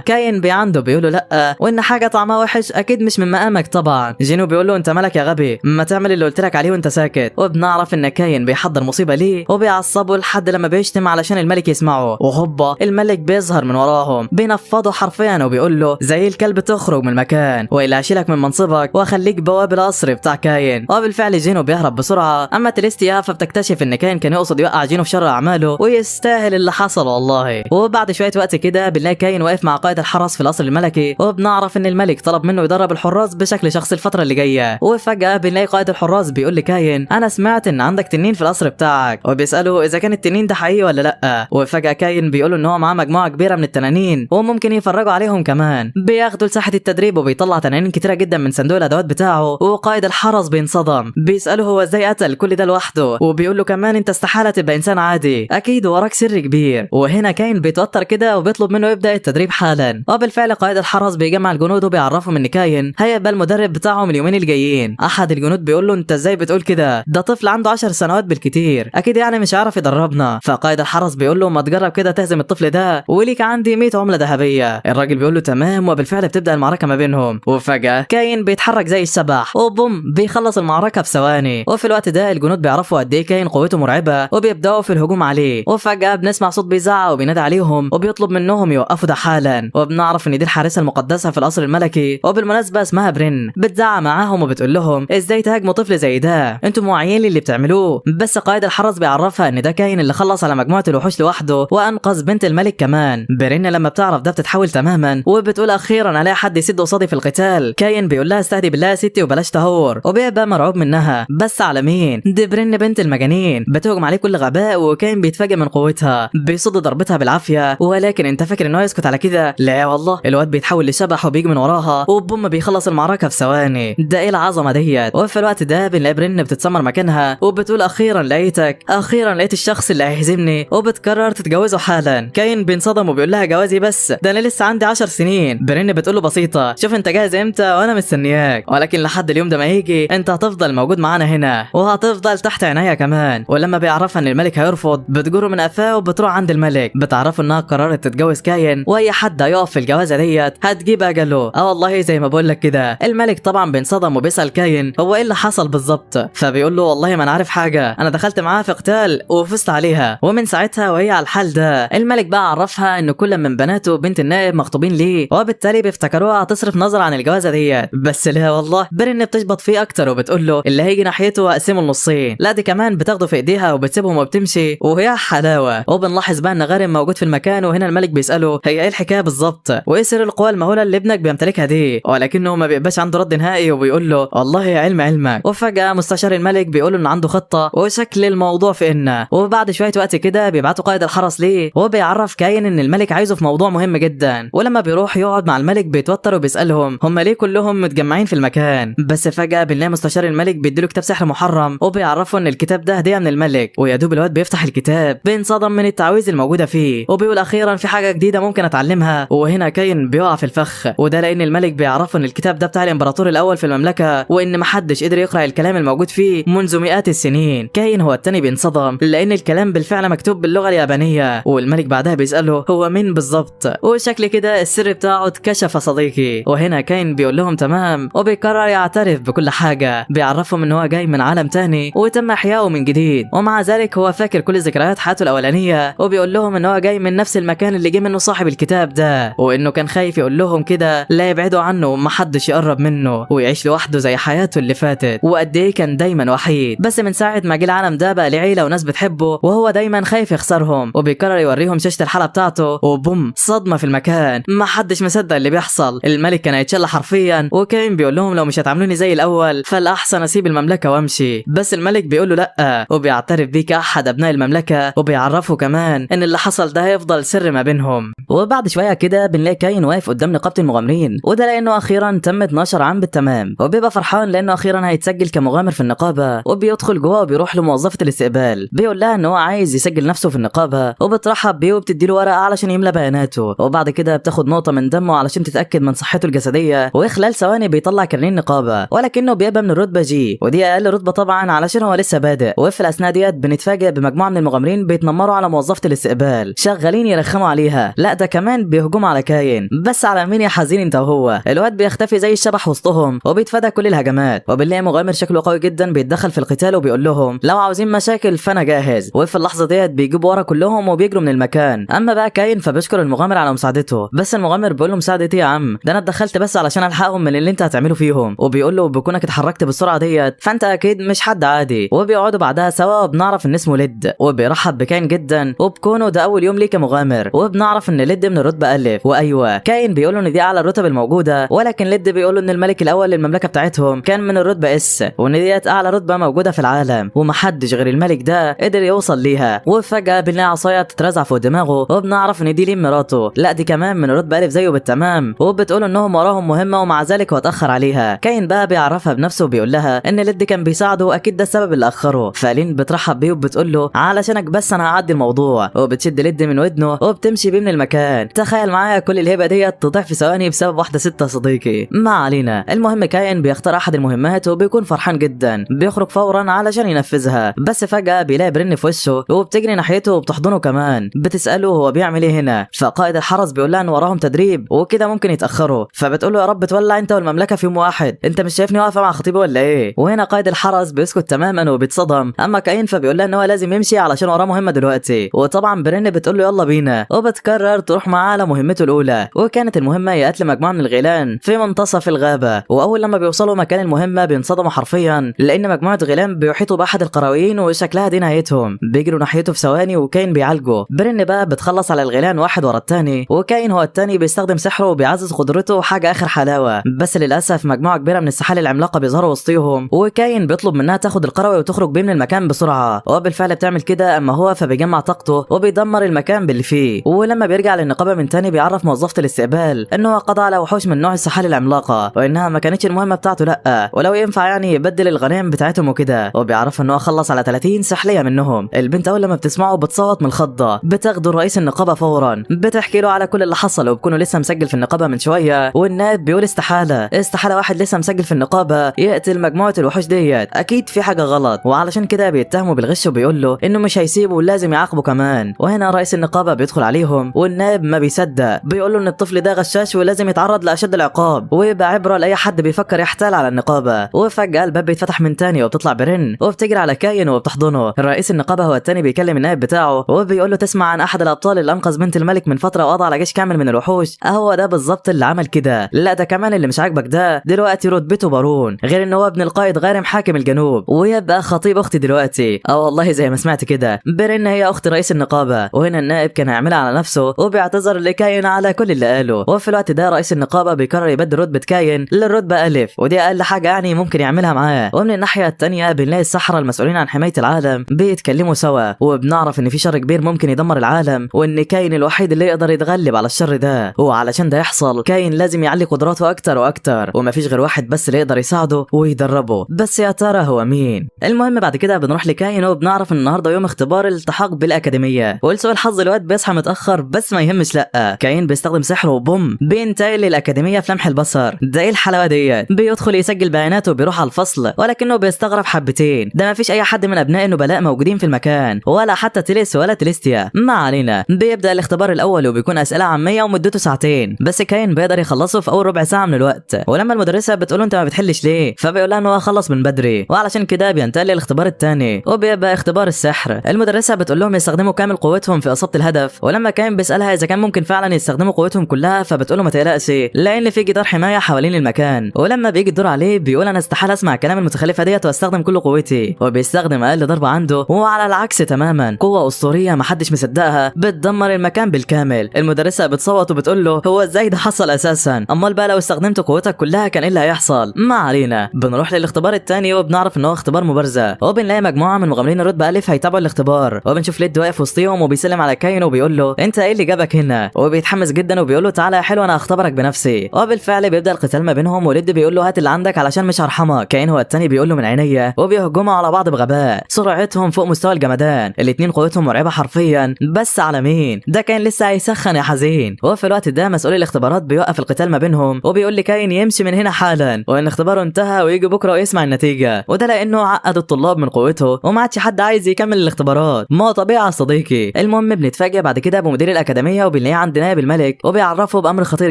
كاين بيعنده بيقول له لا، وان حاجة طعمها وحش اكيد مش من مقامك طبعا. جينو بيقول له انت مالك يا غبي، ما تعمل اللي قلت لك عليه وانت ساكت. وبنعرف ان كاين بيحضر مصيبة ليه وبيعصبه لحد لما بيشتم علشان الملك يسمعه. وهوبا الملك بيظهر من وراهم بينفضه حرفيا وبيقول له زي الكلب تخرج من المكان والا اشيلك من منصبك واخليك بواب القصر بتاع كاين. وبالفعل جينو بيهرب بسرعة. اما تليستيا فبتكتشف ان كاين كان يقصد يوقع جينو في شر اعماله ويستاهل اللي حصل والله. وبعد شوية وقت كده بنلاقي كاين واقف مع قائد الحرس في القصر الملكي، وبنعرف ان الملك الملك طلب منه يدرب الحراس بشكل شخصي الفترة اللي جاية. وفجاة بنلاقي قائد الحراس بيقول لكاين انا سمعت ان عندك تنين في القصر بتاعك، وبيساله اذا كان التنين ده حقيقي ولا لا. وفجاة كاين بيقول ان هو معاه مجموعة كبيرة من التنانين وممكن يفرجوا عليهم كمان. بياخدوا لساحه التدريب وبيطلع تنانين كتيرة جدا من صندوق الادوات بتاعه، وقائد الحرس بينصدم، بيساله هو ازاي قتل كل ده لوحده، وبيقول له كمان انت استحالة تبقى انسان عادي، اكيد وراك سر كبير. وهنا كاين بيتوتر كده وبيطلب منه يبدا التدريب حالا. وبالفعل قائد الحرس بيجمع الجنود وبيعرفهم ان كاين هيبقى المدرب بتاعهم اليومين الجايين. احد الجنود بيقول له انت ازاي بتقول كده، ده طفل عنده 10 سنوات بالكتير، اكيد يعني مش هيعرف يدربنا. فقائد الحرس بيقول له ما تجرب كده تهزم الطفل ده وليك عندي 100 عمله ذهبية. الراجل بيقول له تمام، وبالفعل بتبدا المعركة ما بينهم. وفجاة كاين بيتحرك زي الشبح وبوم بيخلص المعركة في ثواني. وفي الوقت ده الجنود بيعرفوا قد ايه كاين قوته مرعبة وبيبداوا في الهجوم عليه. وفجاة بنسمع صوت بيزعق وبينادي عليهم وبيطلب منهم يوقفوا ده حالا. وبنعرف ان دي الحارسه المقدسة في القصر الملكي، وبالمناسبة اسمها برين، بتزعق معاهم وبتقول لهم ازاي تهاجموا طفل زي ده، انتم واعيين للي بتعملوه. بس قائد الحرس بيعرفها ان ده كاين اللي خلص على مجموعة الوحوش لوحده وانقذ بنت الملك كمان. برين لما بتعرف ده بتتحول تماما وبتقول اخيرا الاقي حد يسد قصادي في القتال. كاين بيقول لها استهدي بالله يا ستي وبلاش تهور، وبيبقى مرعوب منها. بس على مين؟ دي برين بنت المجانين، بتهجم عليه كل غباء، وكاين بيتفاجئ من قوتها، بيصد ضربتها بالعافية. ولكن انت فاكر انه يسكت على كده؟ لا والله، الواد بيتحول لشبح وبيجي من وراها وبوم بيخلص المعركة في ثواني. ده ايه العظمة ديت؟ وفي الوقت ده بنلاقي برين بتتسمر مكانها وبتقول اخيرا لقيتك، اخيرا لقيت الشخص اللي هيهزمني، وبتقرر تتجوزه حالا. كاين بينصدم وبيقول لها جوازي بس ده انا لسه عندي 10 سنين. برين بتقول له بسيطة، شوف انت جاهز امتى وانا مستنياك، ولكن لحد اليوم ده ما يجي انت هتفضل موجود معانا هنا وهتفضل تحت عينيا كمان. ولما بيعرفها ان الملك هيرفض بتجره من قفاه وبتروح عند الملك، بتعرفه انها قررت تتجوز كاين واي حد هيقف في الجوازه ديت هتجيب اجله. اه والله زي ما بقول لك كده. الملك طبعا بينصدم وبيسال كاين هو ايه اللي حصل بالظبط، فبيقول له والله ما انا عارف حاجة، انا دخلت معاها في قتال وفزت عليها، ومن ساعتها وهي على الحال ده. الملك بقى عرفها ان كل من بناته بنت النائب مخطوبين ليه، وبالتالي بيفتكروها هتصرف نظر عن الجوازه ديت. بس لا والله، برين بتشبط فيه اكتر وبتقول له اللي هيجي ناحيته هقسمه النصين. لا دي كمان بتاخده في ايديها وبتسيبهم وبتمشي، وهي حلاوة. وبنلاحظ بقى ان غارم موجود في المكان، وهنا الملك بيساله هي ايه الحكاية بالظبط وايه سر القوى المهوله اللي ابنك بيمتلكها دي، ولكنه ما بيبقاش عنده رد نهائي وبيقول له والله علم علمك. وفجاة مستشار الملك بيقول له ان عنده خطه وشكل الموضوع في ان. وبعد شوية وقت كده بيبعتوا قائد الحرس ليه وبيعرف كاين ان الملك عايزه في موضوع مهم جدا. ولما بيروح يقعد مع الملك بيتوتر وبيسالهم هم ليه كلهم متجمعين في المكان. بس فجاة بنلاقي مستشار الملك بيديله كتاب سحر محرم وبيعرفه ان الكتاب ده هديه من الملك. ويا دوب الواد بيفتح الكتاب بينصدم من التعويذ الموجودة فيه، وبيقول اخيرا في حاجة جديدة ممكن اتعلمها. وهنا كاين بيقع في الفخ، وده لان الملك بيعرفه ان الكتاب ده بتاع الامبراطور الاول في المملكة، وان محدش قدر يقرا الكلام الموجود فيه منذ مئات السنين. كاين هو التاني بينصدم لان الكلام بالفعل مكتوب باللغة اليابانية، والملك بعدها بيساله هو مين بالظبط، وشكل كده السر بتاعه اتكشف يا صديقي. وهنا كاين بيقول لهم تمام، وبيقرر يعترف بكل حاجة، بيعرفهم ان هو جاي من عالم تاني وتم احيائه من جديد، ومع ذلك هو فاكر كل ذكريات حياته الاولانية، وبيقول لهم ان هو جاي من نفس المكان اللي جه منه صاحب الكتاب ده، وانه كان خايف يقول لهم كده لا يبعدوا عنه ومحدش يقرب منه ويعيش لوحده زي حياته اللي فاتت، وقد ايه كان دايما وحيد. بس من ساعة ما جه العالم ده بقى ليه عيله وناس بتحبه، وهو دايما خايف يخسرهم. وبيقرر يوريهم شاشة الحلقة بتاعته، وبوم صدمة في المكان، محدش مصدق اللي بيحصل. الملك كان هيتشل حرفيا، وكاين بيقول لهم لو مش هتعاملوني زي الاول فالاحسن اسيب المملكة وامشي. بس الملك بيقول له لا، وبيعترف بيه كاحد ابناء المملكة، وبيعرفه كمان ان اللي حصل ده هيفضل سر ما بينهم. وبعد شوية كده بنلاقي كاين واقف قدام نقابة المغامرين، وده لانه اخيرا تم 12 عام بالتمام، وبيبقى فرحان لانه اخيرا هيتسجل كمغامر في النقابة. وبيدخل جوه وبيروح لموظفه الاستقبال، بيقول لها ان هو عايز يسجل نفسه في النقابة، وبترحب بيه وبتدي له ورقة علشان يملى بياناته. وبعد كده بتاخد نقطة من دمه علشان تتاكد من صحته الجسدية، وخلال ثواني بيطلع كارنيه النقابة، ولكنه بيبقى من الرتبة G، ودي اقل رتبه طبعا علشان هو لسه بادئ. وفي الاثناء ديت بنتفاجئ بمجموعه من المغامرين بيتنمروا على موظفة الاستقبال، شغالين يرخموا عليها، لا ده كمان بيهجموا على كاين. بس على مين يا حزين انت وهو؟ الواد بيختفي زي الشبح وسطهم وبيتفادى كل الهجمات. وبنلاقي مغامر شكله قوي جدا بيتدخل في القتال وبيقول لهم لو عاوزين مشاكل فانا جاهز. وفي اللحظة ديت بيجيبوا ورا كلهم وبيجروا من المكان. اما بقى كاين فبيشكر المغامر على مساعدته، بس المغامر بيقول له مساعدتي يا عم، ده انا اتدخلت بس علشان الحقهم من اللي انت هتعمله فيهم. وبيقول له بكونك اتحركت بالسرعة ديت فانت اكيد مش حد عادي. وبيقعدوا بعدها سوا، وبنعرف ان اسمه ليد، وبيرحب بكاين جدا وبكونه ده اول يوم ليه كمغامر. وبنعرف ان ليد من الرتبة الف، وايوة كاين بيقول له ان دي اعلى الرتب الرتب الموجودة، ولكن ليد بيقول له ان الملك الاول للمملكة بتاعتهم كان من الرتبة S، وان ديت اعلى رتبه موجودة في العالم ومحدش غير الملك ده قدر يوصل ليها. وفجاة بنلاقي عصاية تترزع فوق دماغه، وبنعرف ان دي لين مراته، لا دي كمان من رتبه الف زيه بالتمام، وبتقول انهم وراهم مهمة ومع ذلك هو اتاخر عليها. كاين بقى بيعرفها بنفسه وبيقول لها ان ليد كان بيساعده واكيد ده السبب اللي اخره. فلين بترحب بيه وبتقول له علشانك بس انا هعدي الموضوع، وبتشد ليد من ودنه وبتمشي بيه من المكان. تخيل معايا كل الهبة ديت تضيع في ثواني بسبب واحدة ست يا صديقي. ما علينا، المهم كاين بيختار احد المهمات وبيكون فرحان جدا، بيخرج فورا علشان ينفذها، بس فجاة بيلاقي برن في وشه وبتجري ناحيته وبتحضنه كمان، بتساله هو بيعمل ايه هنا. فقائد الحرس بيقول لها ان وراهم تدريب وكده ممكن يتاخروا، فبتقول له يا رب تولع انت والمملكة في يوم واحد، انت مش شايفني واقفة مع خطيبي ولا ايه؟ وهنا قائد الحرس بيسكت تماما وبيتصدم. اما كاين فبيقول لها ان هو لازم يمشي علشان وراه مهمة دلوقتي، وطبعا برن بتقول له يلا بينا، وبتقرر تروح معاه على مهمته الاولى، وكانت المهمة هي قتل مجموعة من الغيلان في منتصف الغابة. واول لما بيوصلوا مكان المهمة بينصدموا حرفيا، لان مجموعة غيلان بيحيطوا باحد القرويين وشكلها دي نهايتهم. بيجروا ناحيته في ثواني وكاين بيعالجه. برن بقى بتخلص على الغيلان واحد ورا الثاني، وكاين هو الثاني بيستخدم سحره وبيعزز قدرته حاجة اخر حلاوة، بس للاسف مجموعة كبيرة من السحالي العملاقة بيظهروا وسطيهم، وكاين بيطلب منها تاخد القروي وتخرج بيه من المكان بسرعة، وبالفعل بتعمل كده. اما هو فبيجمع طاقته وبيدمر المكان باللي فيه. ولما بيرجع للنقابه من تاني بيعرف موظفة الاستقبال ان هو قضى على وحوش من نوع السحالي العملاقة، وانها ما كانتش المهمة بتاعته لا، ولو ينفع يعني يبدل الغنائم بتاعتهم وكده، وبيعرفها ان هو خلص على 30 سحليه منهم. البنت اول لما بتسمعه بتصوت من الخضه، بتاخده رئيس النقابة فورا، بتحكي له على كل اللي حصل، وبكونه لسه مسجل في النقابة من شوية، والنائب بيقول استحالة استحالة واحد لسه مسجل في النقابة يقتل مجموعة الوحوش ديت، اكيد في حاجة غلط، وعلشان كده بيتهمه بالغش وبيقول له انه مش هيسيبه ولازم يعاقبه كمان. وهنا رئيس النقابة بيدخل عليهم، والنائب ما بيصدق، بيقول له ان الطفل ده غشاش ولازم يتعرض لاشد العقاب ويبقى عبره لاي حد بيفكر يحتال على النقابة. وفجاة الباب بيتفتح من تاني وبتطلع برن وبتجري على كاين وبتحضنه. رئيس النقابة هو التاني بيكلم النائب بتاعه وبيقول له تسمع عن احد الابطال اللي انقذ بنت الملك من فترة وقضى على جيش كامل من الوحوش؟ اهو ده بالظبط اللي عمل كده، لا ده كمان اللي مش عاجبك ده دلوقتي رتبته بارون، غير ان هو ابن القائد غارم حاكم الجنوب ويبقى خطيب اختي دلوقتي. اه والله زي ما سمعت كده، برن هي اخت رئيس النقابة. وهنا النائب كان هيعملها على نفسه وبيعتذر لكاين على كل اللي قاله. وفي الوقت ده رئيس النقابة بيقرر يبدل رتبه كاين للرتبه الف، ودي اقل حاجة يعني ممكن يعملها معاه. ومن الناحية الثانية بنلاقي السحرة المسؤولين عن حماية العالم بيتكلموا سوا، وبنعرف ان في شر كبير ممكن يدمر العالم، وان كاين الوحيد اللي يقدر يتغلب على الشر ده، وعلشان ده يحصل كاين لازم يعلي قدراته اكتر واكتر، ومفيش غير واحد بس اللي يقدر يساعده ويدربه، بس يا ترى هو مين؟ المهم بعد كده بنروح لكاين وبنعرف ان النهارده يوم اختبار الالتحاق بالاكاديميه، ولسوء الحظ الواد بيصحى متاخر، بس ما يهمش، لا كاين بيستخدم سحره وبوم بينتقل للاكاديميه في لمح البصر. ده ايه الحلاوة ديت؟ بيدخل يسجل بياناته وبيروح على الفصل، ولكنه بيستغرب حبتين، ده ما فيش اي حد من ابناء النبلاء موجودين في المكان، ولا حتى تيليس ولا تليستيا. ما علينا، بيبدا الاختبار الاول وبيكون اسئلة عامية ومدته ساعتين، بس كاين بيقدر يخلصه في اول ربع ساعة من الوقت. ولما المدرسة بتقول له انت ما بتحلش ليه، فبيقول لها ان هو خلص من بدري، وعلشان كده بينتقل للاختبار الثاني وبيبقى اختبار السحر. المدرسة بتقول لهم يستخدموا كامل قوتهم في اصابه الهدف، ولما كاين بيسالها اذا كان ممكن فعلا يستخدموا قوتهم كلها، فبتقول له ما تقلقش لان في جدار حماية حوالين المكان. ولما بيجي الدور عليه بيقول انا استحالة اسمع كلام المتخلفه ديت واستخدم كل قوتي، وبيستخدم اقل ضربه عنده، وعلى العكس تماما قوة اسطورية محدش مصدقها بتدمر المكان بالكامل. المدرسة بتصوت وبتقول له هو ازاي ده حصل اساسا، امال بقى لو استخدمت قوتك كلها كان ايه اللي هيحصل؟ ما علينا، بنروح للاختبار الثاني وبنعرف ان هو اختبار مبارزه، وبنلاقي مجموعة من مغامرين الرتبة الف هيتابعوا الاختبار، وبنشوف ليد واقف وسطيهم وبيسلم على كاين وبيقول له انت ايه اللي جابك هنا، وبيتحمس جدا وبيقول له تعالى يا حلو انا هختبرك بنفسي. وبالفعل بيبدا القتال ما بينهم، وليد بيقول له هات اللي عندك علشان مش هرحمك. كاين هو الثاني بيقول له من عينيا، وبيهجموا على بعض بغباء، سرعتهم فوق مستوى الجمدان، الاثنين قوتهم مرعبة حرفيا، بس على مين ده؟ كاين لسه هيسخن يا حزين. وفي الوقت ده مسؤول الاختبارات بيوقف القتال ما بينهم وبيقول لكاين يمشي من هنا حالا، وان اختباره انتهى ويجي بكره ويسمع النتيجة، وده لانه عقد الطلاب من قوته وما عادش حد عايز يكمل الاختبارات، ما طبيعي يا صديقي. المهم بنتفاجئ بعد كده بمدير الاكاديمية وبنلاقيه عند نائب الملك، وبيعرفه بامر خطير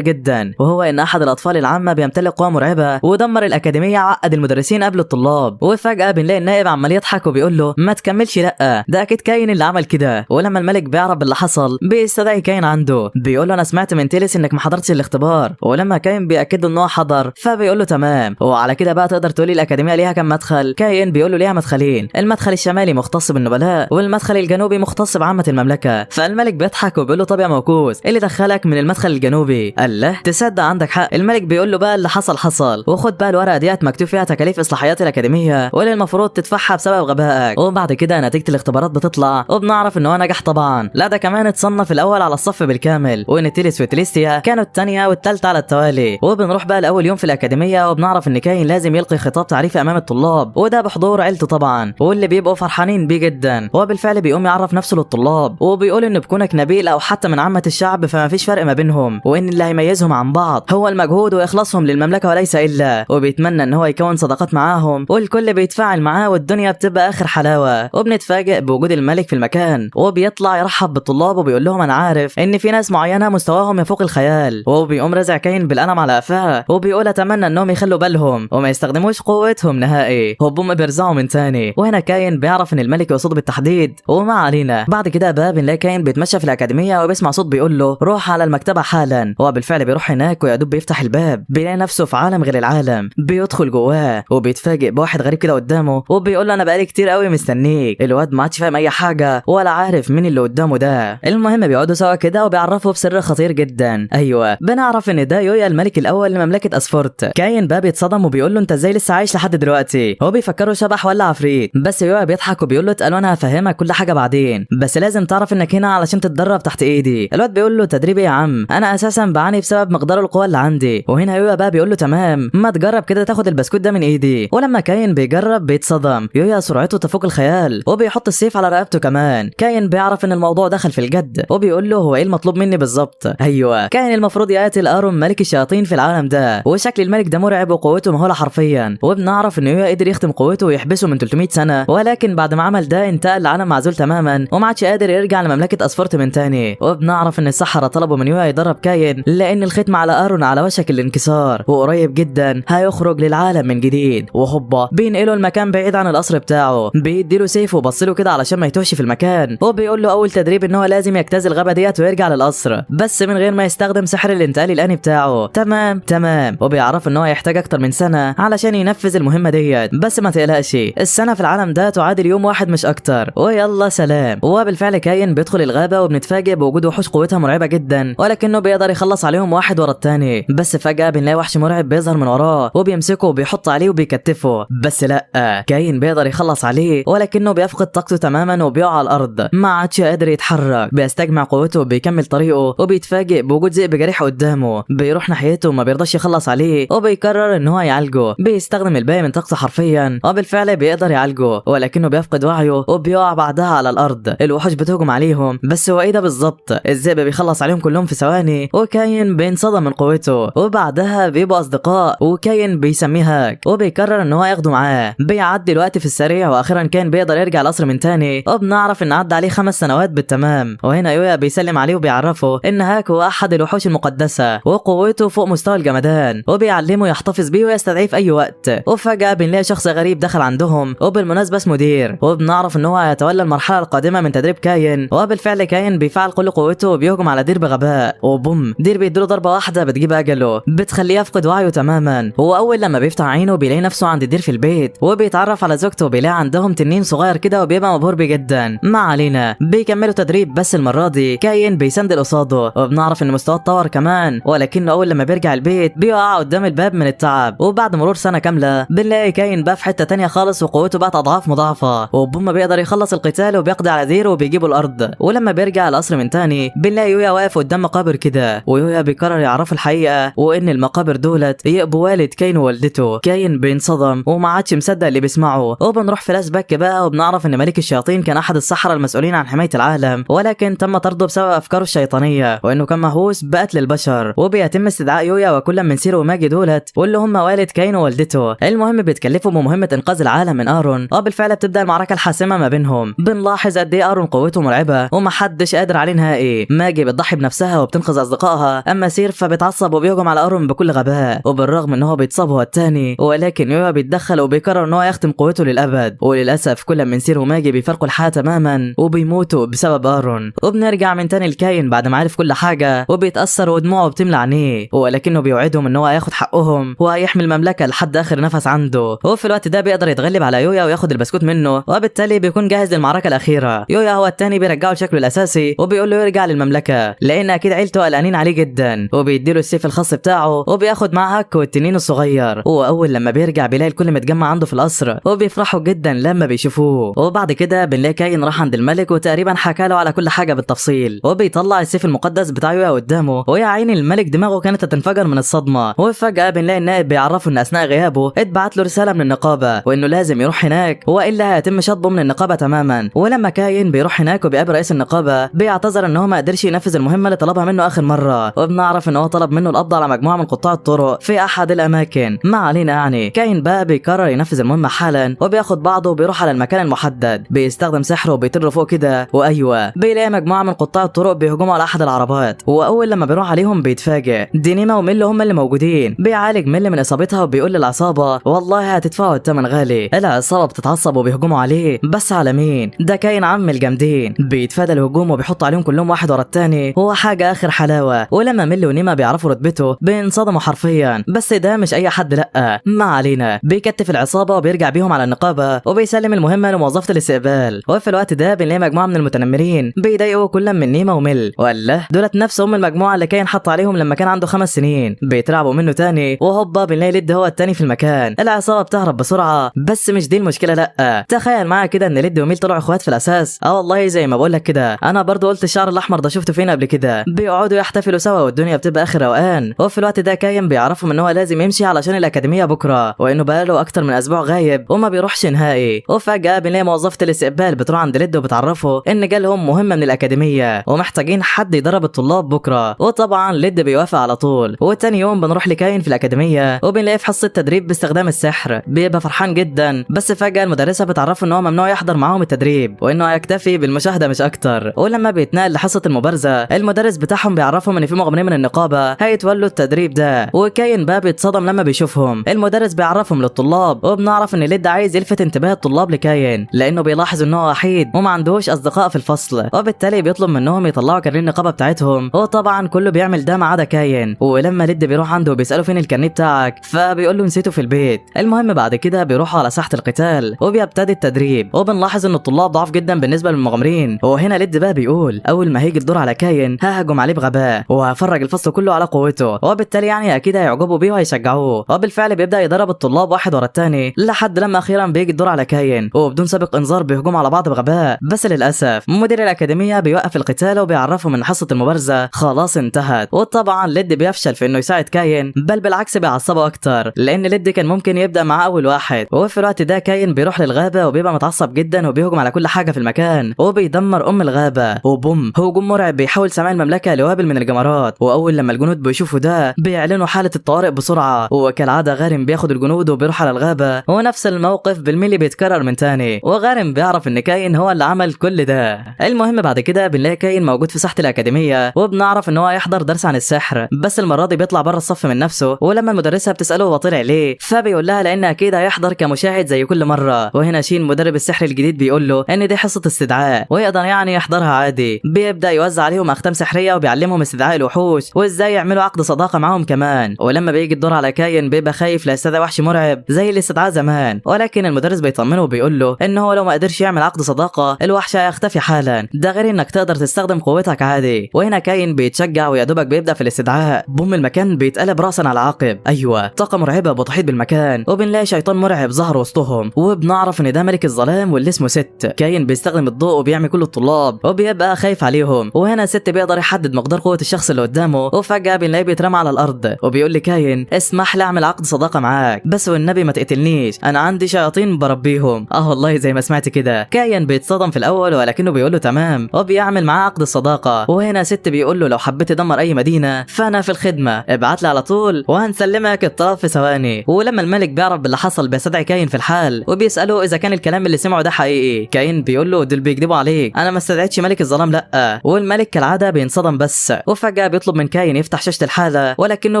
جدا، وهو ان احد الاطفال العامة بيمتلك قوة مرعبة ودمر الاكاديمية، عقد المدرسين قبل الطلاب. وفجاة بنلاقي النائب عمال يضحك وبيقول له ما تكملش، لا ده اكيد كاين اللي عمل كده. ولما الملك بيعرف باللي حصل بيستدعي كاين عنده، بيقول له انا سمعت من تيليس انك ما حضرتش الاختبار، ولما كاين بياكد ان هو حضر فبيقول له تمام، وعلى كده بقى تقدر تقولي الاكاديمية ليها كام مدخل؟ كاين بيقول له ليها مدخلين، المدخل الشمالي مختص بالنبلاء والمدخل الجنوبي مختص بعامة المملكة. فالملك بيضحك وبيقول له طب يا موكوس ايه اللي دخلك من المدخل الجنوبي؟ قال له تصدق عندك حق. الملك بيقول له بقى اللي حصل حصل، وخد بقى الورقة ديت مكتوب فيها تكاليف اصلاحيات الاكاديمية واللي المفروض تدفعها بسبب غبائك. وبعد كده نتيجة الاختبارات بتطلع وبنعرف ان هو نجح طبعا، لا ده كمان اتصنف الاول على الصف بالكامل، وان تيليس وتليسيا كانوا الثانية والثالثة على التوالي. وبنروح بقى لاول يوم في الاكاديمية وبنعرف ان كاين لازم يلقي خطاب تعريفي امام الطلاب، وده بحضور عيلته طبعا واللي بيبقوا فرحانين بيه جدا. وبالفعل بيقوم يعرف نفسه للطلاب وبيقول ان بكونك نبيل او حتى من عامة الشعب فما فيش فرق ما بينهم، وان اللي هيميزهم عن بعض هو المجهود واخلاصهم للمملكة وليس الا. وبيتمنى ان هو يكون صداقات معاهم والكل بيتفاعل معاه والدنيا بتبقى اخر حلاوة. وبنتفاجئ بوجود الملك في المكان وبيطلع يرحب بالطلاب وبيقول لهم انا عارف ان في ناس معينة مستواهم يفوق الخيال، وبيقوم رازع كاين بالقلم على قفاه وبيقول اتمنى انهم يخلوا بالهم وما يستخدموش قوتهم نهائي، وبوم بيرزعوا من تاني. وهنا كاين بيعرف ان الملك يقصده بالتحديد. وما علينا، بعد كده بقى بنلاقي كاين بيتمشى في الاكاديمية وبيسمع صوت بيقول له روح على المكتبة حالا. هو بالفعل بيروح هناك ويا دوب بيفتح الباب بيلاقي نفسه في عالم غير العالم، بيدخل جواه وبيتفاجئ بواحد غريب كده قدامه وبيقول له انا بقالي كتير قوي مستنيك. الواد ما عادش فاهم اي حاجة ولا عارف مين اللي قدامه ده. المهم بيقعدوا سوا كده وبيعرفوا بسر خطير جدا. ايوه بنعرف ان ده يويا الملك الاول لمملكه اسفورت. كاين بقى بيتصدم وبيقول له انت ازاي لسه عايش لحد دلوقتي؟ هو بيفكره شبح ولا عفريت، بس يويا بيضحك وبيقول له اتقال وانا هفهمك كل حاجة بعدين، بس لازم تعرف انك هنا علشان تتدرب تحت ايدي. الواد بيقول له تدريب ايه يا عم؟ انا اساسا بعاني بسبب مقدار القوة اللي عندي. وهنا يويا بقى بيقول له تمام، ما تجرب كده تاخد البسكوت ده من ايدي. ولما كاين بيجرب بيتصدم، يويا سرعته تفوق الخيال وبيحط السيف على رقبته كمان. كاين بيعرف ان الموضوع دخل في الجد وبيقول له هو ايه المطلوب مني بالظبط؟ ايوه كاين المفروض يقاتل ارون ملك الشياطين في العالم ده، وشكل الملك ده مرعب وقوته مهولة حرفيا. وبنعرف ان يويا قدر يختم قوته ويحبسه من 300 سنة، ولكن بعد ما عمل ده انتقل لعالم معزول تماما وما عادش قادر يرجع لمملكه اسفورت من تاني. وبنعرف ان السحرة طلبوا من يويا يدرب كاين لان الختم على ارون على وشك الانكسار وقريب جدا هيخرج للعالم من جديد. وهوبا بينقله المكان بعيد عن القصر بتاعه، بيديله سيف وبصله كده علشان ما يتوهش في المكان، وبيقول له اول تدريب ان هو لازم يجتاز الغابة ديت ويرجع للقصر بس من غير ما يستخدم سحر الانتقال الاني بتاعه. تمام تمام. وبيعرف ان هو يحتاج اكتر من سنة علشان ينفذ المهمة ديت، بس ما تقلقش السنة في العالم ده تعادل يوم واحد مش اكتر، ويلا سلام. وبالفعل كاين بيدخل الغابة وبنتفاجئ بوجود وحوش قوتها مرعبة جدا، ولكنه بيقدر يخلص عليهم واحد ورا التاني. بس فجاة بنلاقي وحش مرعب بيظهر من وراه وبيمسكه وبيحط عليه وبيكتفه، بس لا كاين بيقدر يخلص عليه ولكنه بيفقد طاقته تماما وبيقع على الارض، ما عادش قادر يتحرك. بيستجمع قوته وبيكمل طريقه وبيتفاجئ بوجود ذئب جريح قدامه، بيروح ناحيته وما بيرضاش يخلص عليه وبيقرر ان هو يعالجه، بيستخدم الباقي من طاقته حرفيا وبالفعل بيقدر يعالجه، ولكنه بيفقد وعيه وبيقع بعدها على الارض. الوحوش بتهجم عليهم، بس هو ايه ده بالظبط؟ الذئب بيخلص عليهم كلهم في ثواني وكاين بينصدم من قوته، وبعدها بيبقوا اصدقاء وكاين بيسميه هاك وبيقرر ان هو ياخده معاه. بيعدي الوقت في السريع واخيرا كاين بيقدر يرجع القصر من تاني، وبنعرف ان عدى عليه 5 سنوات بالتمام. وهنا يويا بيسلم عليه وبيعرفه ان هاك هو احد الوحوش المقدسة وقوته فوق مستوى الجمدان، وبيعلمه يحتفظ بيه ويستدعيه في اي وقت. وفجاة بنلاقي شخص غريب دخل عندهم وبالمناسبة اسمه دير، وبنعرف ان هو هيتولى المرحلة القادمة من تدريب كاين. وبالفعل كاين بيفعل كل قوته وبيهجم على دير بغباء، وبوم دير بيديله ضربه واحدة بتجيب اجله بتخليه يفقد وعيه تماما. واول لما بيفتح عينه بيلاقي نفسه عند دير في البيت، وبيتعرف على زوجته وبيلاقي عندهم تنين صغير كده وبيبقى مبهور بيه جدا. ما علينا، بيكملوا تدريب بس المرة دي كاين بيسندل قصاده، وبنعرف ان مستواه اتطور كمان، ولكنه اول لما بيرجع البيت بيقع قدام الباب من التعب. وبعد مرور سنة كاملة بنلاقي كاين بقى في حتة تانية خالص وقوته بقت اضعاف مضاعفه، وبوم بيقدر يخلص القتال وبيقضي على دير وبيجيبه الارض. ولما بيرجع القصر من تاني بنلاقي يويا واقف قدام مقابر كده، ويويا بيقرر يعرفه الحقيقة وان المقابر دولت يقبوا والد كاين ووالدته. كاين بينصدم وما عادش مصدق اللي بيسمعه. وبنروح فلاش باك بقى وبنعرف ان ملك الشياطين كان احد السحرة المسؤولين عن حماية العالم، ولكن تم طرده بسبب افكاره الشيطانية وانه كان مهووس بقتل البشر. وبيتم استدعاء يويا وكل من سيرو وماجي دولت واللي هم والد كاين ووالدته. المهم بيتكلفوا بمهمة انقاذ العالم من ارون، وبالفعل بتبدا المعركة الحاسمة ما بينهم. بنلاحظ قد ايه ارون قوته مرعبة ومحدش قادر عليه نهائي. ماجي بتضحي بنفسها وبتنقذ اصدقائها، اما سير فبيتعصب وبيهجم على ارون بكل غباء، وبالرغم ان هو بيتصاب هو الثاني، ولكن يويا بيتدخل وبيقرر ان هو يختم قوته للابد. وللاسف كل من سير وماجي بيفارقوا الحياة تماما وبيموتوا بسبب ارون. وبنرجع من تاني لكاين بعد ما عرف كل حاجة وبيتاثر ودموعه بتملى عينيه، ولكنه بيوعدهم ان هو هياخد حقهم وهيحمي المملكة لحد اخر نفس عنده. وفي الوقت ده بيقدر يتغلب على يويا وياخد البسكوت منه، وبالتالي بيكون جاهز للمعركة الاخيرة. يويا هو التاني بيرجعه لشكله الاساسي وبيقول له يرجع للمملكة لان اكيد عيلته قلقانين عليه جدا. جدا، وبيديله السيف الخاص بتاعه وبياخد معاه هاكو التنين الصغير. واول لما بيرجع بيلاقي الكل متجمع عنده في القصر وبيفرحوا جدا لما بيشوفوه. وبعد كده بنلاقي كاين راح عند الملك وتقريبا حكى له على كل حاجة بالتفصيل، وبيطلع السيف المقدس بتاعه قدامه، ويا عيني الملك دماغه كانت هتنفجر من الصدمة. وفجاة بنلاقي النائب بيعرفه ان اثناء غيابه اتبعت له رسالة من النقابة وانه لازم يروح هناك والا هيتم شطبه من النقابة تماما. ولما كاين بيروح هناك وبيقابل رئيس النقابة بيعتذر ان هو ما قدرش ينفذ المهمة اللي طلبها منه اخر مرة، وبنعرف ان هو طلب منه القبض على مجموعة من قطاع الطرق في احد الاماكن. ما علينا، يعني كاين بقى بيقرر ينفذ المهمة حالا وبياخد بعضه وبيروح على المكان المحدد، بيستخدم سحره وبيطير فوق كده، وايوة بيلاقي مجموعة من قطاع الطرق بيهجموا على احد العربات، واول لما بيروح عليهم بيتفاجئ دي نيما وميل هم اللي موجودين. بيعالج ميل من اصابتها وبيقول للعصابه والله هتدفعوا الثمن غالي. العصابة بتتعصب وبيهجموا عليه، بس على مين؟ ده كاين عم الجامدين. بيتفادى الهجوم وبيحط عليهم كلهم واحد ورا الثاني، هو حاجة اخر حلاوة. ولما ميل ونيما بيعرفوا رتبته بينصدموا حرفيا، بس ده مش اي حد، لا ما علينا. بيكتف العصابة وبيرجع بيهم على النقابة وبيسلم المهمة لموظفه الاستقبال. وفي الوقت ده بنلاقي مجموعة من المتنمرين بيضايقوا كل من نيما وميل، ولا دولت نفسهم المجموعة اللي كاين حط عليهم لما كان عنده 5 سنين. بيترعبوا منه تاني، وهوبا بنلاقي ليد هو التاني في المكان. العصابة بتهرب بسرعة، بس مش دي المشكلة، لا تخيل معايا كده ان ليد وميل طلعوا اخوات في الاساس. والله زي ما بقول لك كده، انا برضو قلت الشعر الاحمر ده شفته فين قبل كده. بيقعدوا يحتفلوا سوا والدنيا بتبقى اخر روقان. وفي الوقت ده كاين بيعرفهم ان هو لازم يمشي علشان الاكاديمية بكره، وانه بقاله اكتر من اسبوع غايب وما بيروحش نهائي. وفجاة بنلاقي موظفة الاستقبال بتروح عند ليد وبتعرفه ان جالهم مهمة من الاكاديمية ومحتاجين حد يدرب الطلاب بكره، وطبعا ليد بيوافق على طول. وتاني يوم بنروح لكاين في الاكاديمية وبنلاقيه في حصة تدريب باستخدام السحر، بيبقى فرحان جدا، بس فجاة المدرسة بتعرفه ان هو ممنوع يحضر معاهم التدريب وانه هيكتفي بالمشاهدة مش اكتر. ولما بيتنقل لحصه المبارزة المدرس بتاعهم بيعرفهم ان في مغامرين من النقابة هيتولوا التدريب ده، وكاين بقى بيتصدم لما بيشوفهم. المدرس بيعرفهم للطلاب، وبنعرف ان ليد عايز يلفت انتباه الطلاب لكاين لانه بيلاحظ ان هو وحيد وما عندهوش اصدقاء في الفصل، وبالتالي بيطلب منهم يطلعوا كارنيه النقابة بتاعتهم، وطبعا كله بيعمل ده ما عدا كاين. ولما ليد بيروح عنده وبيساله فين الكارنيه بتاعك، فبيقول له نسيته في البيت. المهم بعد كده بيروحوا على ساحة القتال وبيبتدي التدريب، وبنلاحظ ان الطلاب ضعاف جدا بالنسبة للمغامرين. وهنا ليد بقى بيقول اول ما هيجي الدور على كاين ههجم عليه بغباء وهفرج الفصل كله على قوته، وبالتالي يعني اكيد هيعجبوا بيه وهيشجعوه. وبالفعل بيبدا يضرب الطلاب واحد ورا الثاني لحد لما اخيرا بيجي الدور على كاين، وبدون سابق انذار بيهجموا على بعض بغباء. بس للاسف مدير الاكاديمية بيوقف القتال وبيعرفهم ان حصة المبارزة خلاص انتهت. وطبعا ليد بيفشل في انه يساعد كاين، بل بالعكس بيعصبه اكتر لان ليد كان ممكن يبدا معاه اول واحد. وفي الوقت ده كاين بيروح للغابه وبيبقى متعصب جدا وبيهجم على كل حاجة في المكان وبيدمر ام الغابة، وبوم هجوم مرعب بيحول سماء المملكة لوابل من الجمرات. واول لما الجنود بيشوفوا ده بيعلنوا حاله الطوارئ بسرعة، وكالعادة غارم بياخد الجنود وبيروح على الغابة، ونفس الموقف بالملي بيتكرر من تاني، وغارم بيعرف ان كاين هو اللي عمل كل ده. المهم بعد كده بنلاقي كاين موجود في ساحة الاكاديمية، وبنعرف ان هو هيحضر درس عن السحر، بس المرة دي بيطلع بره الصف من نفسه. ولما المدرسة بتساله هو طلع ليه، فبيقول لها لان اكيد هيحضر كمشاهد زي كل مرة. وهنا شين مدرب السحر الجديد بيقول له ان دي حصة استدعاء ويقدر يعني يحضرها عادي. بيبدا يوزع عليهم اختام سحريه وبيعلمهم استدعاء الوحوش وازاي يعملوا عقد صداقه معاهم كمان. ولما بيجي الدور على كاين بيبقى خايف لا يستدعي وحش مرعب زي اللي استدعاه زمان، ولكن المدرس بيطمنه وبيقول له ان هو لو ما قدرش يعمل عقد صداقه الوحش هيختفي حالا، ده غير انك تقدر تستخدم قوتك عادي. وهنا كاين بيتشجع ويا دوبك بيبدا في الاستدعاء. بوم المكان بيتقلب راسا على عقب، ايوه طاقة مرعبة بتحيط بالمكان، وبنلاقي شيطان مرعب ظهر وسطهم، وبنعرف ان ده ملك الظلام واللي اسمه ست. كاين بيستخدم الضوء وبيعمي كل الطلاب وبيبقى خايف عليهم، وهنا ست بيقدر يحدد مقدار قوة الشخص اللي قدامه، وفجاة بنلاقيه بيترمى على الارض وبيقول لكاين اسمح لي اعمل عقد صداقه معاك، بس والنبي ما تقتلنيش، انا عندي شياطين بربيهم. والله زي ما سمعت كده. كاين بيتصدم في الاول ولكنه بيقول له تمام وبيعمل معاه عقد الصداقة. وهنا ست بيقول له لو حبيت تدمر اي مدينة فانا في الخدمة، ابعت لي على طول وهنسلمك الطلب في ثواني. ولما الملك بيعرف باللي حصل بيستدعي كاين في الحال وبيساله اذا كان الكلام اللي سمعه ده حقيقي. كاين بيقول له دول بيكذبوا عليك، انا ما استدعيتش ملك الظلام لا. والملك كالعادة بينصدم بس، وفجاة بيطلب من كاين يفتح شاشة الحالة، ولكنه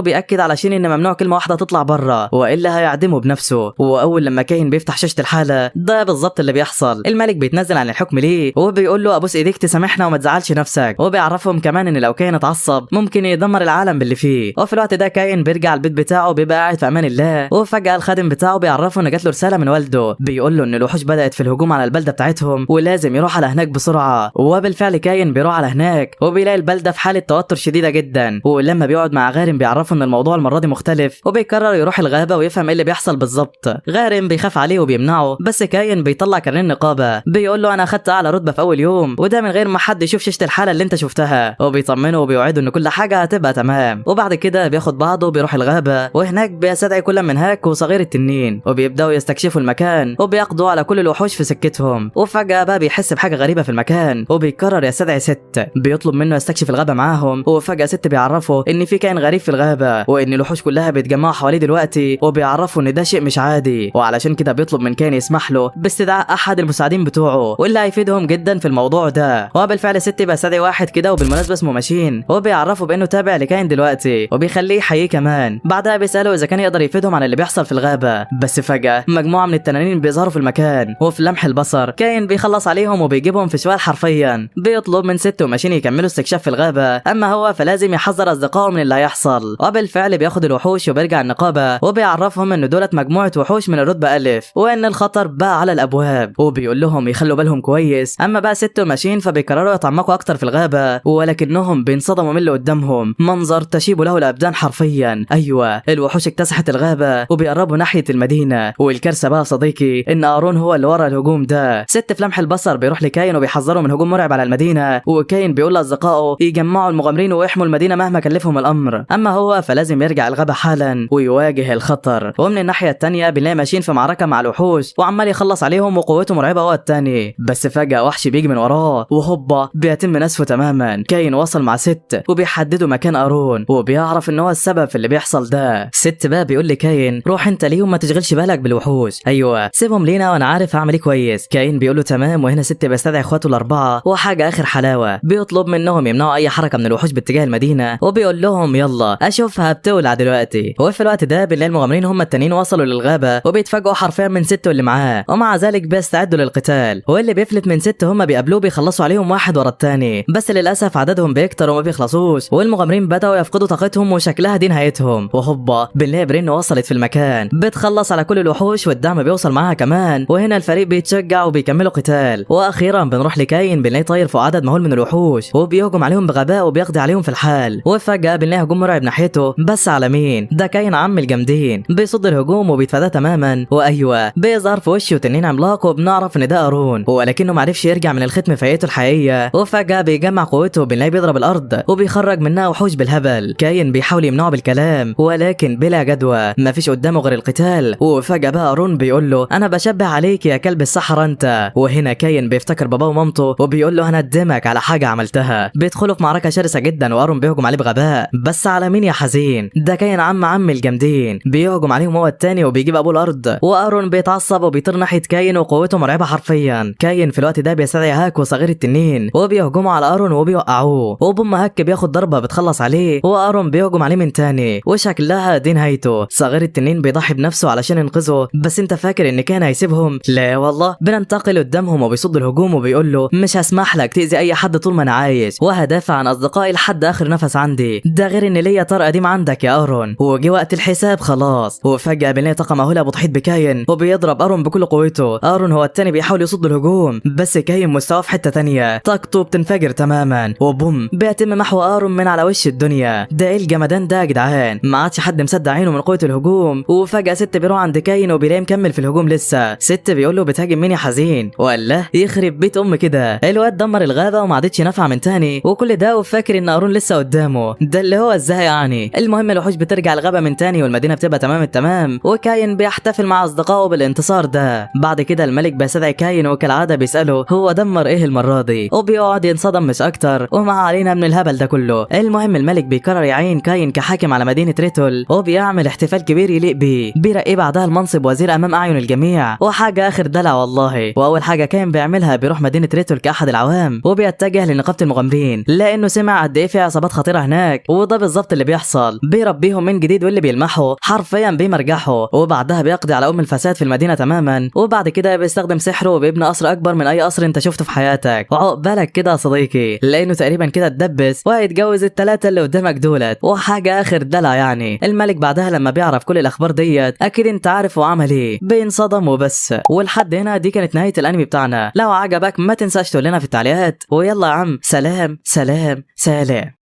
بياكد على شين ان ممنوع كلمة واحدة تطلع بره والا هيعدمه بنفسه. واول لما كاين بيفتح شاشة الحالة ده بالظبط اللي بيحصل، الملك بيتنزل عن الحكم ليه وبيقول له ابوس ايديك تسامحنا وما تزعلش نفسك، وبيعرفهم كمان ان لو كاين اتعصب ممكن يدمر العالم باللي فيه. وفي الوقت ده كاين بيرجع البيت بتاعه بيبقى قاعد في امان الله، وفجاة الخادم بتاعه بيعرفه ان جات له رسالة من والده بيقول له ان الوحوش بدات في الهجوم على البلدة بتاعتهم ولازم يروح على هناك بسرعة. وبالفعل كاين بيروح على هناك وبيلاقي البلدة في حاله توتر شديدة جدا. جدا. ولما بيقعد مع غارم بيعرفه ان الموضوع المرة دي مختلف، وبيقرر يروح الغابة ويفهم ايه اللي بيحصل بالظبط. غارم بيخاف عليه وبيمنعه، بس كاين بيطلع كارنيه النقابة، بيقول له انا اخدت اعلى رتبه في اول يوم، وده من غير ما حد يشوف شاشة الحالة اللي انت شفتها، وبيطمنه وبيوعده ان كل حاجة هتبقى تمام. وبعد كده بياخد بعضه وبيروح الغابة، وهناك بيستدعي كل من هاك وصغير التنين، وبيبداوا يستكشفوا المكان وبيقضوا على كل الوحوش في سكتهم. وفجاة بقى بيحس بحاجة غريبة في المكان، وبيقرر يستدعي ست، بيطلب منه يستكشف الغابة معاهم. وفجاة ست بيعرفه ان في كائن غريب في الغابة، وان الوحوش كلها بيتجمعوا حواليه دلوقتي، وبيعرفوا ان ده شيء مش عادي. وعلشان كده بيطلب من كاين يسمح له باستدعاء احد المساعدين بتوعه، واللي هيفيدهم جدا في الموضوع ده. وبالفعل ست بيستدعي واحد كده، وبالمناسبة اسمه ماشين، وبيعرفه بانه تابع لكاين دلوقتي، وبيخليه يحييه كمان. بعدها بيساله اذا كان يقدر يفيدهم عن اللي بيحصل في الغابة، بس فجاة مجموعة من التنانين بيظهروا في المكان، وفي لمح البصر كاين بيخلص عليهم وبيجيبهم في شوال حرفيا. بيطلب من ست وماشين يكملوا استكشاف في الغابة، اما هو فلازم يحذر اصدقائه من اللي هيحصل. وبالفعل بياخد الوحوش وبيرجع النقابة، وبيعرفهم ان دولت مجموعة وحوش من الرتبة الف، وان الخطر بقى على الابواب، وبيقول لهم يخلوا بالهم كويس. اما بقى ست وماشين فبيقرروا يتعمقوا اكتر في الغابة، ولكنهم بينصدموا من اللي قدامهم، منظر تشيب له الابدان حرفيا. ايوه، الوحوش اكتسحت الغابة وبيقربوا ناحية المدينة، والكارثه بقى صديقي ان ارون هو اللي ورا الهجوم ده. ست في لمح البصر بيروح لكاين وبيحذره من هجوم مرعب على المدينة، وكاين بيقول لاصدقائه يجمعوا المغامرين ويحموا المدينة مهما كلفهم الامر، اما هو فلازم يرجع الغابة حالا ويواجه الخطر. ومن الناحية الثانية بنلاقي ماشيين في معركة مع الوحوش، وعمال يخلص عليهم وقوته مرعبة هو الثاني، بس فجاة وحش بيجي من وراه وهوبا بيتم نسفه تماما. كاين وصل مع ست وبيحددوا مكان ارون، وبيعرف ان هو السبب في اللي بيحصل ده. ست بقى بيقول لكاين روح انت ليهم، ما تشغلش بالك بالوحوش، ايوه سيبهم لينا وانا عارف هعمل ايه كويس. كاين بيقول له تمام. وهنا ست بيستدعي اخواته الاربعة، وحاجه اخر حلاوة، بيطلب منهم يمنعوا اي حركة من الوحوش باتجاه المدينة، وبيقول لهم يلا اشوفها بتولع دلوقتي. وفي الوقت ده بنلاقي المغامرين هم التانيين وصلوا للغابه، وبيتفاجئوا حرفيا من ست واللي معاه، ومع ذلك بيستعدوا للقتال. واللي بيفلت من ست هم بيقابلوه بيخلصوا عليهم واحد ورا التاني، بس للاسف عددهم بيكتر وما بيخلصوش، والمغامرين بداوا يفقدوا طاقتهم وشكلها دي نهايتهم. وهوبا بنلاقي برين وصلت في المكان، بتخلص على كل الوحوش والدعم بيوصل معاها كمان. وهنا الفريق بيتشجع وبيكملوا قتال. واخيرا بنروح لكاين، بنلاقيه طاير فوق عدد مهول من الوحوش، وبيهجم عليهم بغباء وبيقضي عليهم في الحال. وفجاة بنلاقي هجوم مرعب ناحيته، بس على مين ده؟ كاين عم الجامدين، بيصد الهجوم وبيتفاداه تماما. وايوة بيظهر في وشه تنين عملاق، وبنعرف ان ده ارون، ولكنه معرفش يرجع من الختم في هيئته الحقيقية. وفجاة بيجمع قوته وبنلاقيه بيضرب الارض وبيخرج منها وحوش بالهبل. كاين بيحاول يمنعه بالكلام ولكن بلا جدوى، مفيش قدامه غير القتال. وفجاة بقى ارون بيقول له انا بشبه عليك يا كلب الصحراء انت. وهنا كاين بيفتكر باباه ومامته وبيقول له هندمك على حاجة عملتها. بيدخلوا في معركة شرسة جدا، وارون بيهجم عليه بغباء، بس على مين يا حزين؟ ده كاين عم الجامدين، بيهجم عليهم هو التاني وبيجيب ابوه الارض. وارون بيتعصب وبيطير ناحية كاين وقوته مرعبة حرفيا. كاين في الوقت ده بيستدعي هاك وصغير التنين وبيهجموا على ارون وبيوقعوه، وبوم هاك بياخد ضربه بتخلص عليه، وارون بيهجم عليه من تاني وشكلها دي نهايته. صغير التنين بيضحي بنفسه علشان ينقذه، بس انت فاكر ان كان هيسيبهم؟ لا والله. بننتقل قدامهم وبيصد الهجوم وبيقول له مش هسمح لك تاذي اي حد طول ما انا عايش، وهدافع عن اصدقائي لحد اخر نفس عندي، ده غير ان ليا طار قديم عندك يا ارون. وجي وقت الحساب خلاص. وفجاة بنلاقي طاقة مهولة بتحيط بكاين وبيضرب ارون بكل قوته. ارون هو التاني بيحاول يصد الهجوم، بس كاين مستواه في حتة تانية، طاقته بتنفجر تماما، وبوم بيتم محو ارون من على وش الدنيا. ده ايه الجمدان ده يا جدعان؟ ما عادش حد مصدق عينه من قوة الهجوم. وفجاة ست بيروح عند كاين وبيلاقيه مكمل في الهجوم لسه. ست بيقول له بتهاجم مين يا حزين؟ وقال له يخرب بيت ام كده، الواد دمر الغابة وما عادتش نافعة من تاني، وكل ده وفاكر ان ارون لسه قدامه، ده اللي هو ازاي يعني. المهم الوحوش بترجع الغابة من تاني والمدينة بتبقى تمام التمام، وكاين بيحتفل مع اصدقائه بالانتصار ده. بعد كده الملك بيستدعي كاين وكالعادة بيساله هو دمر ايه المرة دي، وبيقعد ينصدم مش اكتر، وما علينا من الهبل ده كله. المهم الملك بيقرر يعين كاين كحاكم على مدينة ريتول، وبيعمل احتفال كبير يليق بيه، بيرقيه بعدها المنصب وزير امام اعين الجميع، وحاجه اخر دلع والله. واول حاجة كاين بيعملها بيروح مدينة ريتول كاحد العوام، وبيتجه لنقابه المغامرين لانه سمع قد ايه في عصابات خطيرة هناك، وده بالظبط اللي بيحصل. بيربيهم من جديد واللي بيلمحه حرفيا بيمرجحه، وبعدها بيقضي على ام الفساد في المدينة تماما. وبعد كده بيستخدم سحره وبيبني قصر اكبر من اي قصر انت شفته في حياتك. وعقبالك كده يا صديقي، لانه تقريبا كده اتدبس وهيتجوز الثلاثة اللي قدامك دولت، وحاجه اخر دلع يعني. الملك بعدها لما بيعرف كل الاخبار ديت اكيد انت عارف هو عمل ايه، بينصدم وبس. ولحد هنا دي كانت نهاية الانمي بتاعنا. لو عجبك ما تنساش تقول لنا في التعليقات، ويلا يا عم سلام سلام سلام.